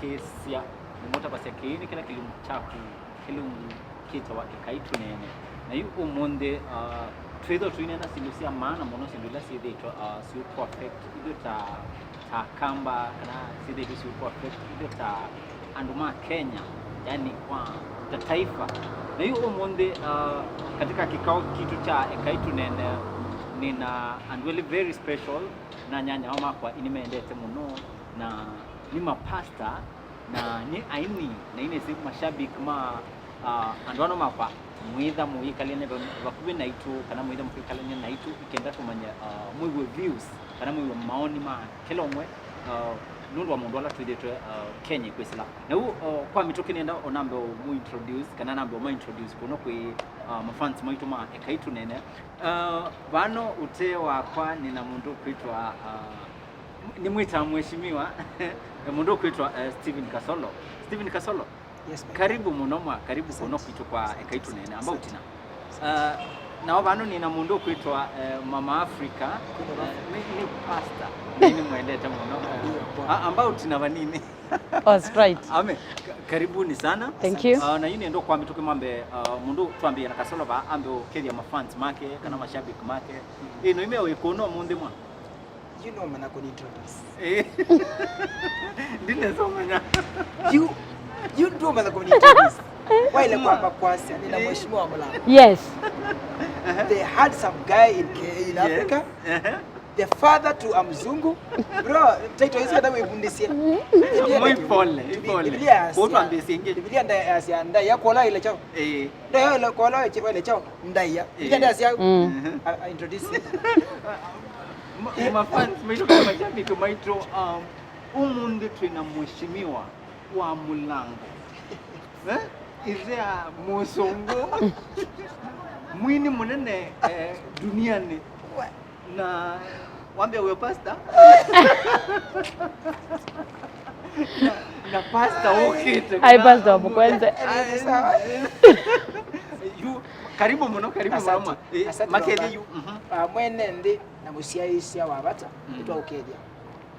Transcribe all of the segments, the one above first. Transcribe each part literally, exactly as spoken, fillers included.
Ĩsya, nĩmũtavasya kĩĩ nĩ kĩla kĩlungu kyaku, kĩlungu kĩtawa Ekai Tũneene. Na yu ũmũnthĩ, uh, twĩthĩwa tũineena syĩndũ sya maana mũno, syĩndũ ila syĩthĩĩtwe, uh, syũtũ affect ithyĩ ta, ta Akamba, kana syĩthĩĩtwe syũtũ affect ithyĩ ta andũ ma Kenya, yani kwa ta taifa. Na yu ũmũnthĩ, uh, katika kikao kitu cha Ekai Tũneene, nina andũ elĩ very special, na nyanya ao makwa inimendete mũno, na nĩ mapasta, na nĩ aini, na inĩsĩ mashabiki ma, uh, andũ ano makwa, mwĩtha mũikalene vakuvĩ naitũ, kana mwĩtha mũikalene naitũ, ikenda tũmanye, uh, mwĩw'e views, kana mwĩw'e maoni ma kĩla ũmwe, uh, nũndũ wa mũndũ ala twĩthĩtwe, uh, Kenya kwĩsĩla. Na yu, uh, kwa mĩtũkĩ nenda onambe ũmũ introduce, kana nambe ũma introduce kũno kwĩ, uh, mafans maitũ ma Ekai Tũneene. Uh, vano ũtee wakwa nĩna mũndũ ũkwĩtwa, uh, nĩmwĩtaa mheshimiwa, mũndũ ũkwĩtwa, uh, Stephen Kasolo. Stephen Kasolo, yes, my karibu mũno mwa, karibu kũno kwitũ kwa Ekai Tũneene, ambao tina. Uh, nao vano nĩna mũndũ ũkwĩtwa, uh, Mama Africa. Uh, nĩ, nĩ pastor. Nĩ, nĩmwendete mũno. Uh, ambao tina vanini. That's right. Ame, ka-, karibuni sana. Thank you. Uh, na yu nĩenda kwa mĩtũkĩ mambe, uh, mũndũ twambĩe na Kasolo va, ambe ũkethya mafans make, kana mashabiki make. Ĩ, no ime wĩ kũno mũnthĩ mwa? You know mana kũni introduce. Eh. Ndinesa ũmanya. You, you do mana kũni introduce. Waile kwamba kwasya, nina mheshimiwa wa Mũlango. Yes. The handsome guy in, K-, in Africa. The father to a mzungu. Bro, title hizi hata wĩvundisye. Mwi pole, pole. Biblia yasya, kũtwambĩsya ĩngĩ. Biblia nda yasya, nda ya kuola ile chao. Eh. Nda ya ile kuola ile chao, nda ya. Biblia nda yasya. Mm. A, a, introduce. Ma, mafans maitũ, kana mashabiki maitũ, um, ũmũnthĩ twĩna mheshimiwa wa Mũlango. Eh? Ĩthea mũsũngũ. Mwini mũnene, eh, duniani. Na wambia we pastor. Na, na pastor ũkĩte. Ai, pastor wa Mũkwenze. Ai, sawa. Yu, karibu mũno, karibu mũno. Asante. Eh, asante makethie mũno. Yu. Mhm. Ah, mwene nthĩ na mũsyaĩĩsya wa vata, mm, nĩtwaũkethya.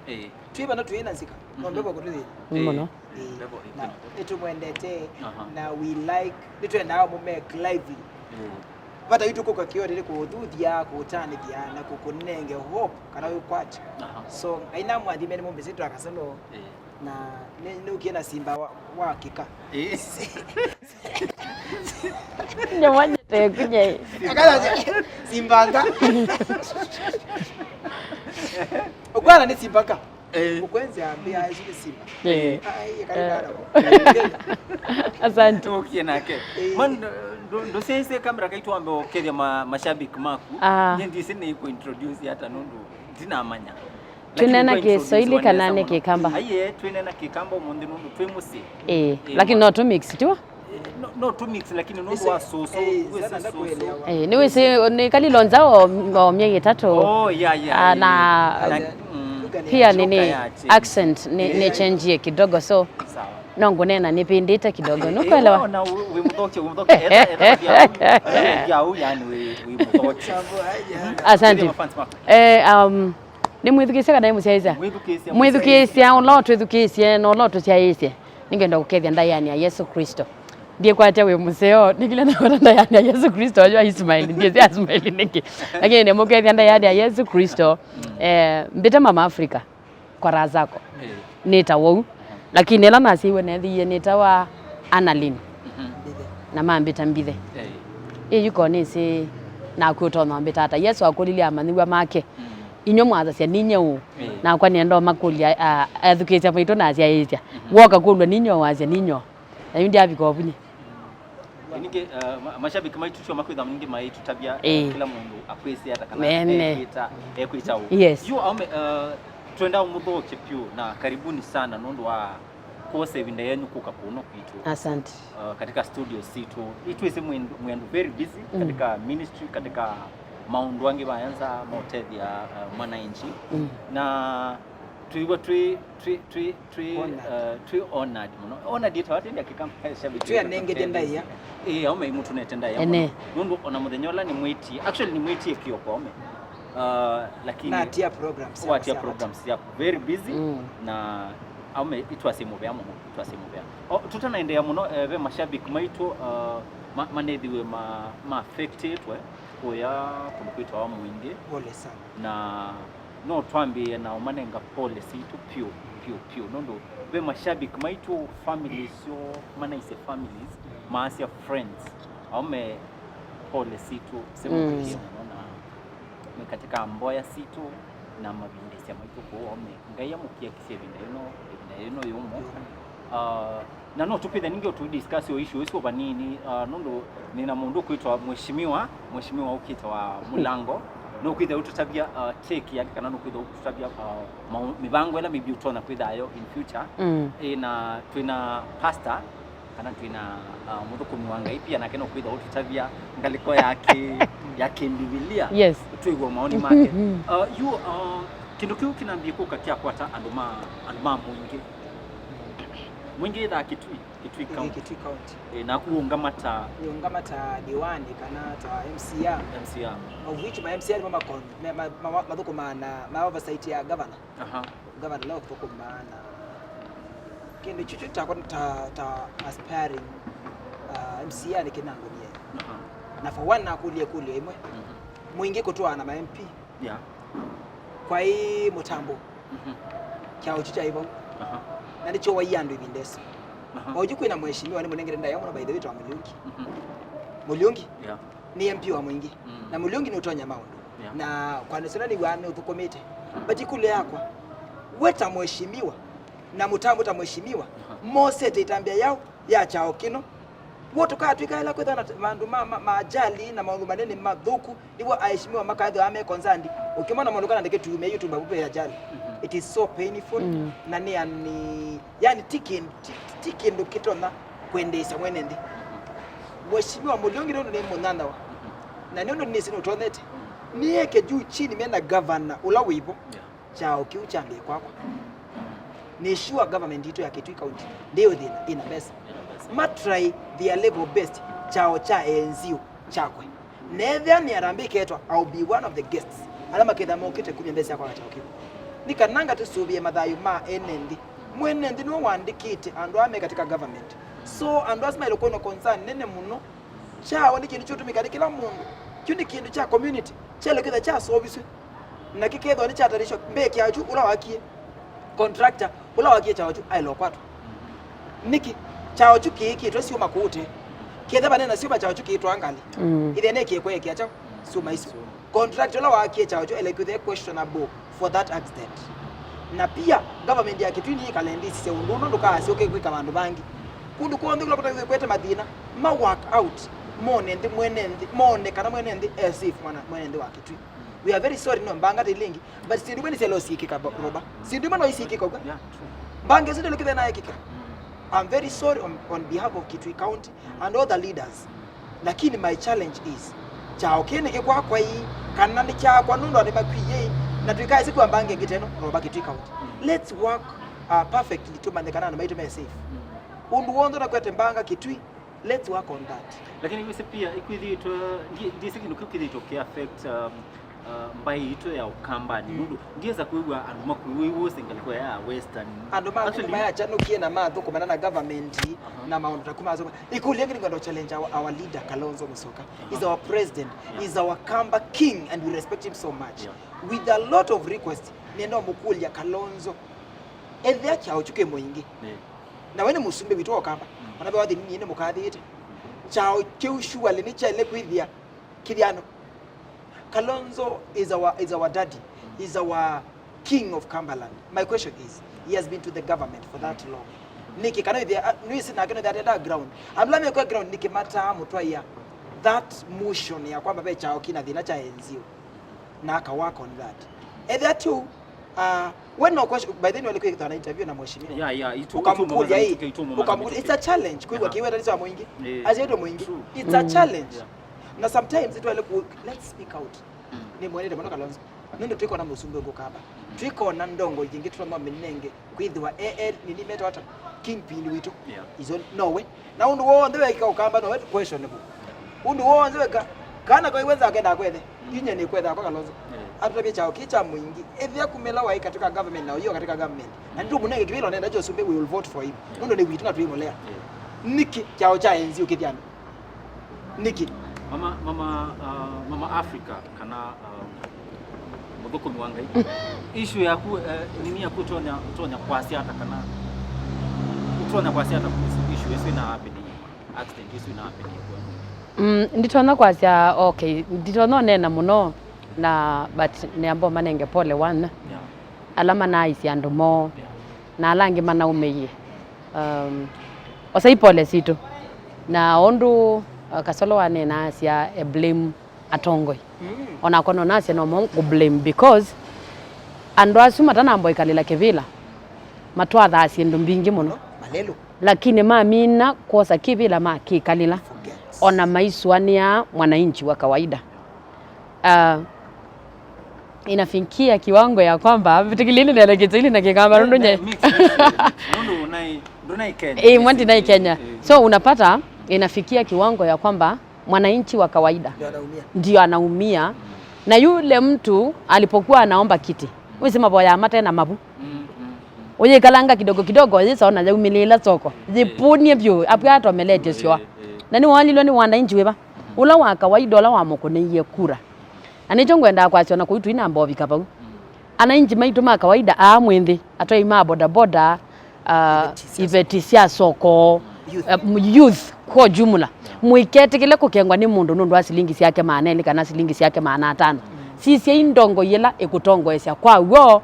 Eh. Twĩ vano twĩ na nzika, no mbevo kũtũthĩna. Nĩ mũno. Eh, na nĩtũmwendete, aha, na we like, nĩtwendaa mũmake lively. Mm. Vata witũ kũka kĩoo nĩ kũũthuthya, kũũtanĩthya, na kũkũnenge hope, kana wĩkwatyo. Aha. So, Ngai namũathime nĩ mũmbĩsĩ twa Kasolo, eh, na nĩ, nĩũkie na simba wa, wa kĩka. Eh. Nyamanyete kunye. Akala simbanga. Ukwana ni simbanga. Eh. Ukwenze ambia aisuli simba. Eh. Ai, kali dada. Asante. Tukie nake. Eh. Man, ndo, ndo sese kamera kaitu ambe okethia ma, mashabiki maku. Ah. Nyendi sene iko introduce hata nundu ndinamanya. Twĩneena Kĩswahili kana nĩ Kĩkamba? Aiee, twĩneena Kĩkamba ũmũnthĩ nũndũ twĩ mũsyĩ. Ĩĩ, lakini no tũ mix, tiw'o? Eh, no, no tũ mix, lakini nũndũ wa sũsũ, wĩsĩ sũsũ. Eh, nĩwĩsĩ nĩkalile nza o, o myei ĩtatũ. Oh, yeah, yeah. Ah, na, na, mm, pia nini, accent nĩ, nĩ change kidogo, so. Sawa. No ngũneena nĩvĩndĩte kidogo, nũkwelewa? Eh, ona wĩ, wĩ mũthokye, wĩ mũthokye. Etha, etha, etha, yani wĩ, wĩ mũthokye. Asante. Kĩthĩ mafans maku. Eh, um, nĩmwĩthukĩĩsya kana nĩmũsyaĩĩsya? Mwĩthukĩĩsya, mwĩthukĩĩsya, ũla ũtwĩthukĩĩsye na ũla ũtũsyaĩĩsye. Nĩngenda kũkethya ndaĩanĩ ya Yesũ Klĩsto. Ndiĩkwatya wĩ mũseo, nĩkĩla nakwata ndaĩanĩ ya Yesũ Klĩsto, ayo Ismail, ndiĩsĩ Ismail nĩkĩ. Lakini nĩmũkethya ndaĩanĩ ya Yesũ Klĩsto, eh, mbĩte Mama Africa. Kwa raha zako. Eh. Nĩtawa ũu. Lakini ĩla nasyaiwe neethĩie nĩtawa Annalyn. Mhm. Na mambĩta Mbithe. Eh. Ĩ yu ko nĩsĩ naku ũtonya ũmbĩta ata? Yesũ akũlilye amanyĩw'a make. Mm. Inyw'ĩ mwathasya ninyie ũ? Eh. Nakwa nĩenda ũmakũlya, a, ethukĩĩsya maitũ na asyaĩĩsya. Mhm. Woka kũlw'a ninyie ũ, wasya ninyie ũ. Na yu ndyavika ũvunĩ. Ningĩ, uh, ma-, mashabiki maitũ tio makwĩtha ningĩ maitũtavya, uh, eh, kĩla mũndũ akwĩsĩ ata kana mene ekwĩta, ekwĩta ũ. Yes. Yu aume, uh, twenda ũmũthokye pyũ na karibuni sana nũndũ wa kwosa ĩvinda yenyu kũka kũno kwitũ. Asante. Uh, katika studio sitũ. Itwĩsĩ mwĩ andũ, mwĩ andũ very busy, mm, katika ministry, katika maũndũ angĩ vayanza maũtethya, uh, mwananchi. Mm. Na twĩw'a twĩ, twĩ, twĩ, twĩ, honored, uh, twĩ honored mũno. Honored ĩtawa tĩndĩ akĩka, eh, shabiki twĩ anengete ndaĩa. Eh, aume imũtũnete ndaĩa. Ene. Mũno. Nũndũ ona mũthenya ũla nĩmwĩtie, actually nĩmwĩtie kĩoko aume. Uh, lakini natia programs, watia programs yaku very busy, mm, na Aume itwasye mũvea mũno, itwasye mũvea. O, tũtanaendeea mũno, eh, ve mashabiki maitũ, uh, ma-, manethiwe ma-, ma affectĩtwe kũya kũndũ kwĩtawa Mwingĩ. Pole sana. Na no twambĩĩe na ũmanenga pole sitũ piũ, piũ, piũ. Nũndũ ve mashabiki maitũ, families syoo, manaisye families, maasya friends. Aume pole sitũ, sema Mm. mũno na mwĩ katika mboya sitũ na mavindĩsya maitũ kũu aume. Ngai amũkiakisye ĩvinda ĩno, ĩvinda ĩno yũmũ. Ah, na no tũkwĩtha ningĩ ũtũ discuss o issue isu vanini, ah, nũndũ nĩna mũndũ ũkwĩtwa Mheshimiwa, Mheshimiwa ũkĩte wa Mũlango, nũkwĩtha ũtũtavya, ah, take yake kana nũkwĩtha ũtũtavya, ah, mau-, mĩvango ĩla maybe ũtonya kwĩtha yo in future. Mm. Ĩ, na twĩna pastor, kana twĩna, ah, mũthũkũmi wa Ngai pia, nake no kwĩthwa ũtũtavya ngalĩko ya kĩ-, ya kĩmbivilia. Yes. Twĩw'e maoni make. Ah, yu, ah, kĩndũ kĩu kĩnambie kũka kyakwata andũ ma, andũ ma Mwingĩ. Mwingĩ ĩthaa Kitui, Kitui Ĩĩ, County. Kitui County. Eh, naku ũngama ta Nĩũngama ta diwani kana ta M C A. M C A. Of which ma M C A nĩmo ma con-, ma, ma, ma, mathũkũmaa na ma oversight ya governor. Aha. Gavana la ũthũkũmaa na kĩndũ kyu kyu takwa ta, ta aspiring, uh, M C A nĩ kĩnangũnie. Aha. Na for one nakũlya ĩkũlyo ĩmwe. Mhm. Mwingĩ kũtwaana na ma M P. Yeah. Kwaĩ mũtambo. Mhm. Kyaũ kyu kyaĩ vau. Aha. Na nĩkyo waia andũ ĩvinda ĩsu. Aha. Oju kwĩna mheshimiwa nĩ mũnengere ndaĩa mũno by the way twa Mũliungi. Mhm. Mũliungi? Yeah. Nĩ M P wa Mwingĩ. Mm. Na Mũliungi nĩ ũtonya maũndũ. Yeah. Na kwa nĩsona nĩ wa nĩ ũthũkũmĩte. But ĩkũlyo yakwa, we ta mheshimiwa, na mũtambo ta mheshimiwa, Aha. mosete ĩtambya yao ya kyao kĩno. Wo tũkatwĩka ĩla kwĩthana maũndũ ma, ma, ma ajali na maũndũ manene mathũku, nĩw'o aheshimiwa makathĩwa me concerned. Ũkĩmona mũndũ kana ndeke tuume yu tumba vupe ya ajali. Mhm. It is so painful. Mm. Na nĩ ani, yani ti kĩndũ, ti, ti kĩndũ kĩtonya kwendeesya mwene nthĩ. Mheshimiwa Mũliungi nũndũ nĩ mũnyanyawa. Na nũndũ nĩsĩ nũtonyete. Nĩeke juu chini mena gavana ũla wĩvo. Yeah. Kyao kĩu kyambĩe kwakwa. Nĩ sure government itũ ya Kitui County ndĩ ũthĩna, ĩna mbesa. Ĩna mbesa. Ma try their level best, kyao kya N G O kyakwe. Nethĩa nĩ arambĩ ketwa, I'll be one of the guests. Ala maketha mokĩte kumya mbesa kwa kyao kĩu. Nĩ kana ngatũsũvĩe mathayũ ma ene nthĩ. Mwene nthĩ nĩwe wandĩkĩte andũ aa me katika government. So andũ asu maĩle kwona concern nene mũno. Kyao nĩ kĩndũ kyũtũmĩka nĩ kĩla mũndũ. Kyu nĩ kĩndũ kya community. Kyele kwĩtha kyasoviswe. Na kĩkethwa nĩ kyatarĩsyo mbee kyachu ũla wakie. Contractor ũla wakie kyao kyu aĩle ũkwatwa. Nĩkĩ? Kyao kyu kĩĩkĩtwe syũma kũũ ũtee. Ketha vanena syũma kyao kyu kĩĩtwaa ngalĩ. Mm. Ĩthĩa nĩkĩe kweekĩa kyaũ syũma isu. Contractor ũla waakie kyao kyu ele kwĩthĩa questionable for that accident. Na pia government ya Kitui nĩyĩkale ndĩsisya ũndũ ũno ndũkaasyoke kwĩka vandũ vangĩ. Kũndũ kw'onthe kũla kũtakwĩte mathĩna, ma work out, mone nthĩ mwene nthĩ, mone kana mwene nthĩ e safe mwana, mwene nthĩ wa Kitui. We are very sorry, no, mbanga ta ilĩ ĩngĩ, but syĩndũ imwe nĩsyalea syĩkĩka, bo-, Roba. Syĩndũ imwe no isyĩkĩka ũka. Yeah, true. Mbanga ĩsu ndĩlũkĩthe naĩkĩka. Mm. I'm very sorry on, on behalf of Kitui County and all the leaders. Lakini my challenge is, kyao kĩĩ nĩkĩkwakwa ii, kana nĩ kyakwa nũndũ andũ makwie ii, na tũikaĩsĩ kwa mbanga ĩngĩ teno, Roba Kitui County. Mm. Let's work, uh, perfectly, tũmanye kana andũ maitũ me safe. Mm. Ũndũ w'onthe ũnakwete mbanga Kitui, let's work on that. Lakini wĩsĩ pia, ikwĩthĩtwe, ndi-, ndĩsĩ kĩndũ kĩu kĩthĩtwe kĩ affect, um, uh, mbaĩ itũ ya Ũkambanĩ. Mm. Nũndũ, ndiesa kwĩw'a andũ makuĩwe iwũsĩ ngalĩko ya Western. Andũ ma Actually, kuma yachanũkie na mathũkũmana na government, Aha. na maũndũ ta kuma asoma. Ĩkũlyo ĩngĩ nĩkwenda challenge our, our leader, Kalonzo Musyoka. Aha. He's our president. Yeah. He's our Kamba king and we respect him so much. Yeah. With a lot of requests, nĩenda ũmũkũlya Kalonzo. Ethĩa kyao kyu kĩ Mwingĩ. Yeah. Na we nĩ mũsumbĩ witũ wa Ũkamba. Mm. Ona ve wathi nini nĩ mũkathĩĩte. Kyao kĩu surely nĩ kyaĩle kwĩthĩa kĩthiano. Kalonzo is our, is our daddy. Mm. Is our king of Kambaland. My question is, he has been to the government for that long. Nĩkĩ kana ĩthĩa, a, nĩwĩsĩ nake nĩthĩa atenda ground. Andũ ala mekwa ground nĩkĩ mataa mũtwaia that motion ya kwamba ve kyao kĩna thĩna kya N G O. Na aka work on that. Ethĩa tu, uh, we no question, by the way, nĩwalĩ kwĩthwa na interview na mheshimiwa. Yeah, yeah, itu-, Ũkamũkũlya, itu-, ĩ, itu-, itu-, ũkamũkũlya, it's a challenge, kwĩw'a Yeah. kĩweta nĩsya Mwingĩ. Yeah. Asyĩtwe Mwingĩ. True. It's a Mm. challenge. Yeah. Na sometimes itwale ku, let's speak out. Mm. Nĩmwenete mũno Kalonzo. Nũndũ twĩkona mũsumbĩ ũngĩ Ũkamba. Mm. Twĩkona ndongo ingĩ tũtonya mĩnenge kwĩthĩwa e, e, nini metwa ata? Kingpin witũ. Yeah. Izo nowe. Na ũndũ w'onthe wekĩka Ũkamba nowe questionable. Ũndũ w'onthe weka, kana kwa iwe nzake ndakwethe, Mm. inye nĩkwetha kwa Kalonzo. Yeah. Atũtavye kyaũ kĩ kya mũingĩ. Ethĩa kumĩla waĩ katĩ ka government na ũyĩo katĩ ka government. Na nĩtũmũnenge kĩvĩla ũnenda kya ũsumbĩ, we will vote for him. Nũndũ nĩ witũ na twĩmũlea. Nĩkĩ kyaũ kya N G O kĩthi andũ? Nĩkĩ? Mama, mama, uh, Mama Africa kana, uh, mũthũkũmi wa Ngai. Issue yaku, uh, nini yaku ũtonya, ũtonya kwasya ata kana ũtonya kwasya ata kuhusu issue ĩsu ĩna happening, accident ĩsu ĩna happening kwenu? Mm, nditonya kwasya, okay, nditonya ũneena mũno na, but nĩamba ũmanenge pole one. Yeah. Ala manaaisye andũ moo. Yeah. Na ala angĩ manaumĩie. Um, osai pole sitũ. Na ũndũ, uh, Kasolo waneenaa asya e blame atongoi. Mm. Onakwa no nasye no mo ngũ blame because andũ asu matanamba ĩkalĩla kĩvĩla matwathaa syĩndũ mbingĩ mũno. Malelu. Lakini mamina kwosa kĩvĩla makĩkalĩla. Forget. Ona maisũanĩa mwananchi wa kawaida. Ah, inafikia kiwango ya kwamba, vitikilini nene Kiswahili na Kikamba, nũndũ nye- Mix, mix, mix. Nũndũ unai, ndunai Kenya. Eh, mwa ndinai Kenya. Eh, eh. So unapata inafikia kiwango ya kwamba mwananchi wa kawaida ndio anaumia. Ndio anaumia. Na yule mtu alipokuwa anaomba kiti, wĩsĩ mavoya mate na mavu. Mm, mm, mm. Ũyĩkalanga kidogo kidogo, yĩsa ona yaumĩlĩĩla soko. Eh. Yĩpũnie vyũ, apwe atomeletye syoa. Eh, eh. Na nĩwalilwe nĩ wananchi wĩva? Ũla wa kawaida, ũla wamũkũnĩie kura. Na nĩkyo ngwendaa kwasya ona kũu twinamba ũvika vau. Mm. Ananchi maitũ ma kawaida aa mwĩ nthĩ, atwai ma bodaboda, ah, iveti sya soko, youth, eh, m-, youth kwa jumla. Mũiketĩkĩle kũkengwa nĩ mũndũ nũndũ wa silingi syake maana elĩ kana silingi syake maana atano. Mm. Sisyai ndongo yĩla ĩkũtongoesya kwa w'o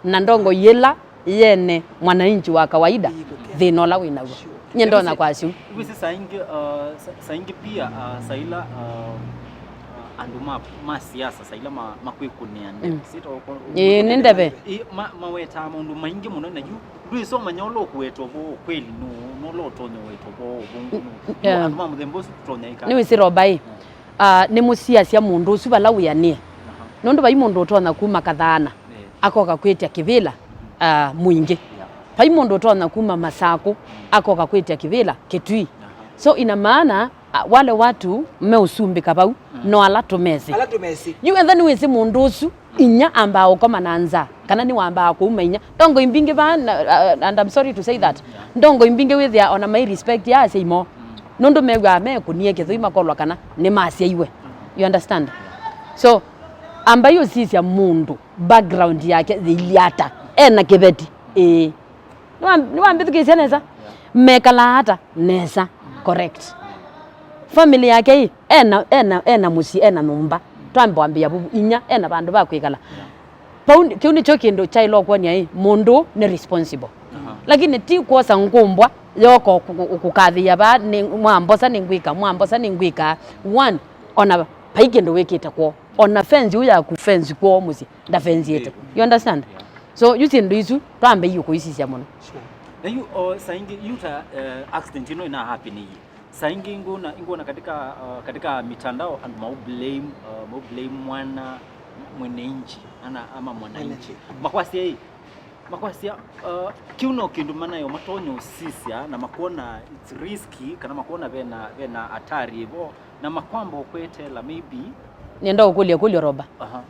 na ndongo yĩla yene mwananchi wa kawaida thĩna ũla wĩ naw'o. Sure. Nye ndonya kwasya. Wĩsĩ saa ingĩ, uh, sa-, saa ingĩ pia, uh, saa ila, uh, uh, andũ ma, ma siasa, saa ila ma, makwĩkũnĩa ndeve. Mm. Sita oko-, ĩĩ, nĩ ndeve. Ĩ, ma, mawetaa maũndũ maingĩ mũno, na yu ndwĩsomanya ũla ũkũweta ũvoo kweli nũ, nũla ũtonya weta ũvoo ũvũngũ nũ. Mm, yeah. Andũ ma mũthemba ũsu tũtonya ĩka. Nĩwĩsĩ Roba ĩ, mm, ah, nĩmũsiasya mũndũ ũsu vala wĩanĩe. Aha. Nũndũ vai mũndũ ũtonya kuma kathaana, eh, akoka kwĩtya kĩvĩla, ah, mũingĩ. Yeah. Vai mũndũ ũtonya kuma Masakũ, mm, akoka kwĩtya kĩvĩla Kitui. Aha. So ina maana, ah, wale watu meũsumbĩka vau, mm, no ala tũmesĩ. Ala tũmesĩ. Yu etha nĩwĩsĩ mũndũ ũsu, inya ambaa ũkoma na nza, kana nĩwambaa kũuma inya. Ndongo imbingĩ vaa, na, uh, and I'm sorry to say that. Yeah. Ndongo imbingĩ wĩthĩa ona mai respect ya asyai moo. Mm. Nũndũ mew'aa mekũnie kĩthũi makolwa kana nĩmasyaiwe. Mm. You understand? So, ambai ũsisya mũndũ, background yake yĩilyĩ ata. Ena kĩveti. Ĩĩ. Nĩwa-, nĩwambĩthukĩĩsya nesa? Yeah. Mekalaa ata? Nesa. Correct. Family yake ĩ, ena, ena, ena mũsyĩ, ena nyũmba. Twambe wambĩĩa vuvu, inya, ena vandũ va kwĩkala. Yeah. Vau nĩ, kĩu nĩkyo kĩndũ kyaĩlwa kwony'a ĩ, mũndũ nĩ responsible. Aha. Lakini ti kwosa ngũmbwa, yoka kũ-, kũ-, kũkathĩĩa vaa, nĩ, mwambosa nĩngwĩka, mwambosa nĩngwĩka. One, ona vai kĩndũ wĩkĩte kwoo. Ona fence ũũ yaku fence kwoo mũsyĩ, ndafensiĩte. Ĩĩ. You understand? Yeah. So, yu syĩndũ isu, twambĩie kũisisya mũno. Sure. Na yu, o, saa ingĩ, yu ta, eh, accident ĩno ĩna happen ĩĩ. Saa ingĩ ngũna, ngũna katika, uh, katika mitandao, andũ mau blame, uh, mau blame mwana, mweneinchi, ana, ama mwananchi. Mwananchi. Makwasya ĩ, makwasya, uh, kĩu no kĩndũ manayo matonya ũsisya na makuona it's risky, kana makuona vena, vena hatari ĩvo, na makwamba ũkwetela, maybe. Nĩenda ũkũlya kũlyo, Roba. Aha.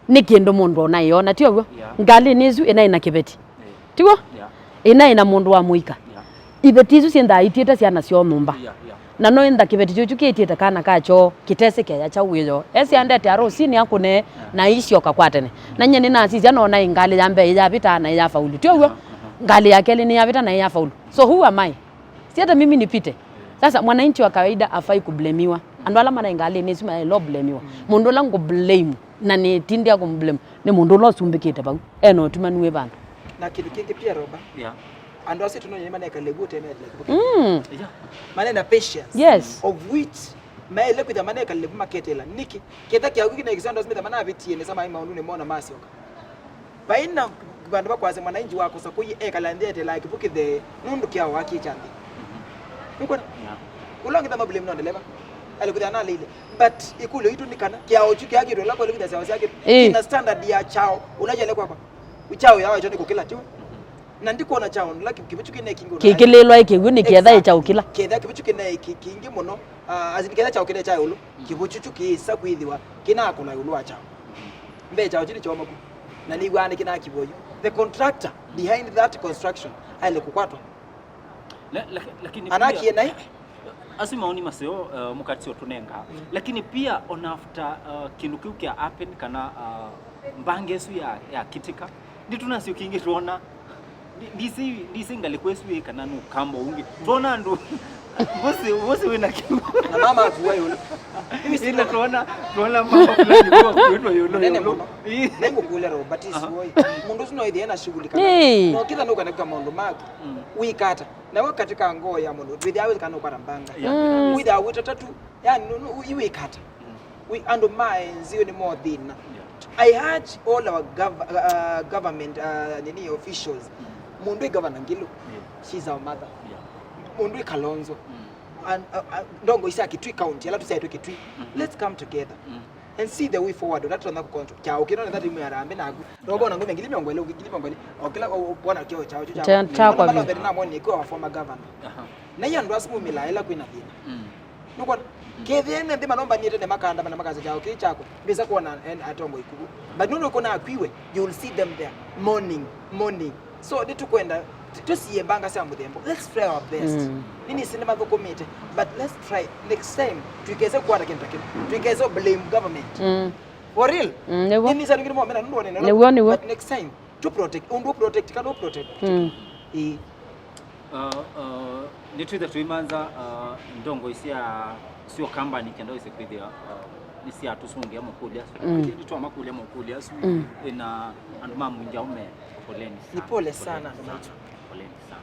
Nĩ kĩndũ mũndũ onaĩ ona, ti ũw'o? Yeah. Ngalĩnĩ ĩsu ĩnaĩ na kĩveti. Eh. Tiw'o? Yeah. Ĩnaĩ na mũndũ wa mũika. Yeah. Iveti isu syĩnthaa itiĩte syana syoo nyũmba. Yeah, yeah. Na no ĩntha kĩveti kĩu kĩitiĩte kana kakyo kĩtesĩ keya kyaũ wĩoo. Esĩ andete arũsinĩ akũne, yeah, na isyoka kwa tene. Na nyie nĩnasisya nona ĩ ngalĩ ya mbee ĩyavĩta na ĩyafaulu. Ti ũw'o? Yeah, uh-huh. Ngalĩ ya kelĩ nĩyavĩta na ĩyafaulu. So who am I? Si hata mimi nipite. Sasa mwananchi wa kawaida afai kublemiwa. Andũ ala manaĩ ngalĩnĩ isu mayaĩlwa blemiwa. Mm. Mũndũ ũla ngũblame na nĩtindĩa kũmblame nĩ mũndũ ũla ũsumbĩkĩte vau. Ena ũtumanu wĩ vandũ. Na kĩndũ kĩngĩ pia, Roba. Yeah. Andũ asu tũnonye nĩmanekale vu ũtemeetela kĩvũ kĩngĩ. Mm. Yeah. Manena patience. Yes. Of which maĩle kwĩtha manekalile vu maketela. Nĩkĩ? Ketha kĩao kĩu kĩnaĩkĩsya andũ asu metha manavĩtie nesa maĩ maũndũnĩ moo na masyoka. Vai na vandũ va kwasya mwananchi wakosa kũi ekala nthĩ etelaa kĩvũ kĩthee nũndũ kĩao akĩkya nthĩ. Nũkwona? Yeah. Ũla ũngĩ thama blame no ndeleva. Alĩkũthĩa naleile. But ĩkũlyo yitũ nĩ kana kĩao kyu kĩakĩtwe ũla kwelĩ kwĩtha kyaũ syakĩtwe. Eh. Kĩna standard ya kyaũ. Ũla kyele kwakwa. Kyaũ yawaĩtwe nĩ kũkĩla, tiwe? Na ndikwona kyaũ ũla kĩ-, kĩvũ kyu kĩne kĩngĩ ũla. Kĩkĩlĩlwa ĩ kĩw'ũ nĩ ketha ĩ kyaũ kĩla. Exactly. Ketha kĩvũ kyu kĩne kĩ-, kĩngĩ mũno. Ah, as in, ketha kyaũ kĩne kya ĩũlũ. Kĩvũ kyu kĩĩsa kwĩthĩwa kĩnaakũla ĩũlũ wa kyaũ. Mbee kyaũ kyu nĩ kyomoku. Na nĩw'aa nĩkĩ nakĩwa yu. The contractor behind that construction aĩle kũkwatwa. La-, laki-, lakini anakie pia, naĩ? Asu maoni maseo, uh, mũkati ũtũnenga. Mm. Lakini pia on after, uh, kĩndũ kĩu kĩa happen kana, uh, mbanga ĩsu ya, ya kĩtĩka, nĩtũnasyo kĩngĩ twona. Ndi-, ndisi, ndisi ngalĩko ĩsu ĩ kana nũkamba ũngĩ. Twona andũ, mbosi, mbosi wĩna kĩu. Na mama akuwa yũlũ. Ĩndĩ twona, twona mama fulani kwa kwĩtwa yũlũ, mũnene yũlũ mũno. Ĩĩ. Nĩngũkũlya Robert, aha, isi woi. Mũndũ ũsu no ĩthĩa na shughuli kana. Ĩĩ. No kĩtha nũkanĩka maũndũ maku. Mm. Wĩkata. Nawe katika ngoo ya mũndũ, wĩthĩa wĩkana ũkwata mbanga. Yeah. Mm. Wĩthĩa wĩtata tu, yani, no, no, iwĩkata. Mm. Wi-, andũ ma N G O nĩ mothĩna. Yeah. I urge all our gov-, uh, government, uh, nini officials. Mm. Mũndũ ĩ Governor Ngilu, yeah, she's our mother. Yeah. Mũndũ ĩ Kalonzo. Mm. And, uh, uh, ndongo cia Kitui County, ala tũsyaĩtwe Kitui. Mm-hmm. Let's come together. Mm. And see the way forward, ũla tũtonya kũcontrol. Kyaũ kĩno nĩ thati mwe arambe naku. Robona ngome ngili mĩongo ĩlĩ, ngili mĩongo ĩlĩ. O kĩla, o, o, bona kĩo kyaũ kyo kya. Kya, kya kwa mĩlĩ. Nĩnamoni kwa former governor. Aha. Na iyo andũ asu mumĩlaa ĩla kwĩna thĩna. Mm. Nũkwona? Mm. Kethĩe nĩ nthĩ manombanĩte nĩ makanda mana makasya kyaũ kĩ kyakwa. Mbĩsa kuona en-, atongoi kuku. But nũndũ kũna akwiwe, you will see them there. Mourning, mourning. So, nĩtũkwenda, tu-, tũsie mbanga sya mũthemba. Let's try our best. Mm. Nini sindi mathũkũmĩte, but let's try next time. Tuikese kwata kĩndũ ta kĩu. Tuikese blame government. Mm. For real? Mm, nĩw'o. Nini sya ningine mwa mena nũndũ nene. Nĩw'o, nĩw'o. But next time, tu protect. Ũndũ protect, kana protect. Mm. Ĩĩ. Uh, uh, nĩtwĩthe tũimanza, uh, ndongoi sya, sya Ũkambani kenda wĩse kwĩthĩa, uh, nĩsyatũsũngĩa makũlyo asu. Mm. Nĩtwamakũlya makũlyo asu, mm, ĩna andũ ma Mũingĩ Aume, poleni sana. Ni pole sana, poleni andũ sana, maitũ. Poleni sana.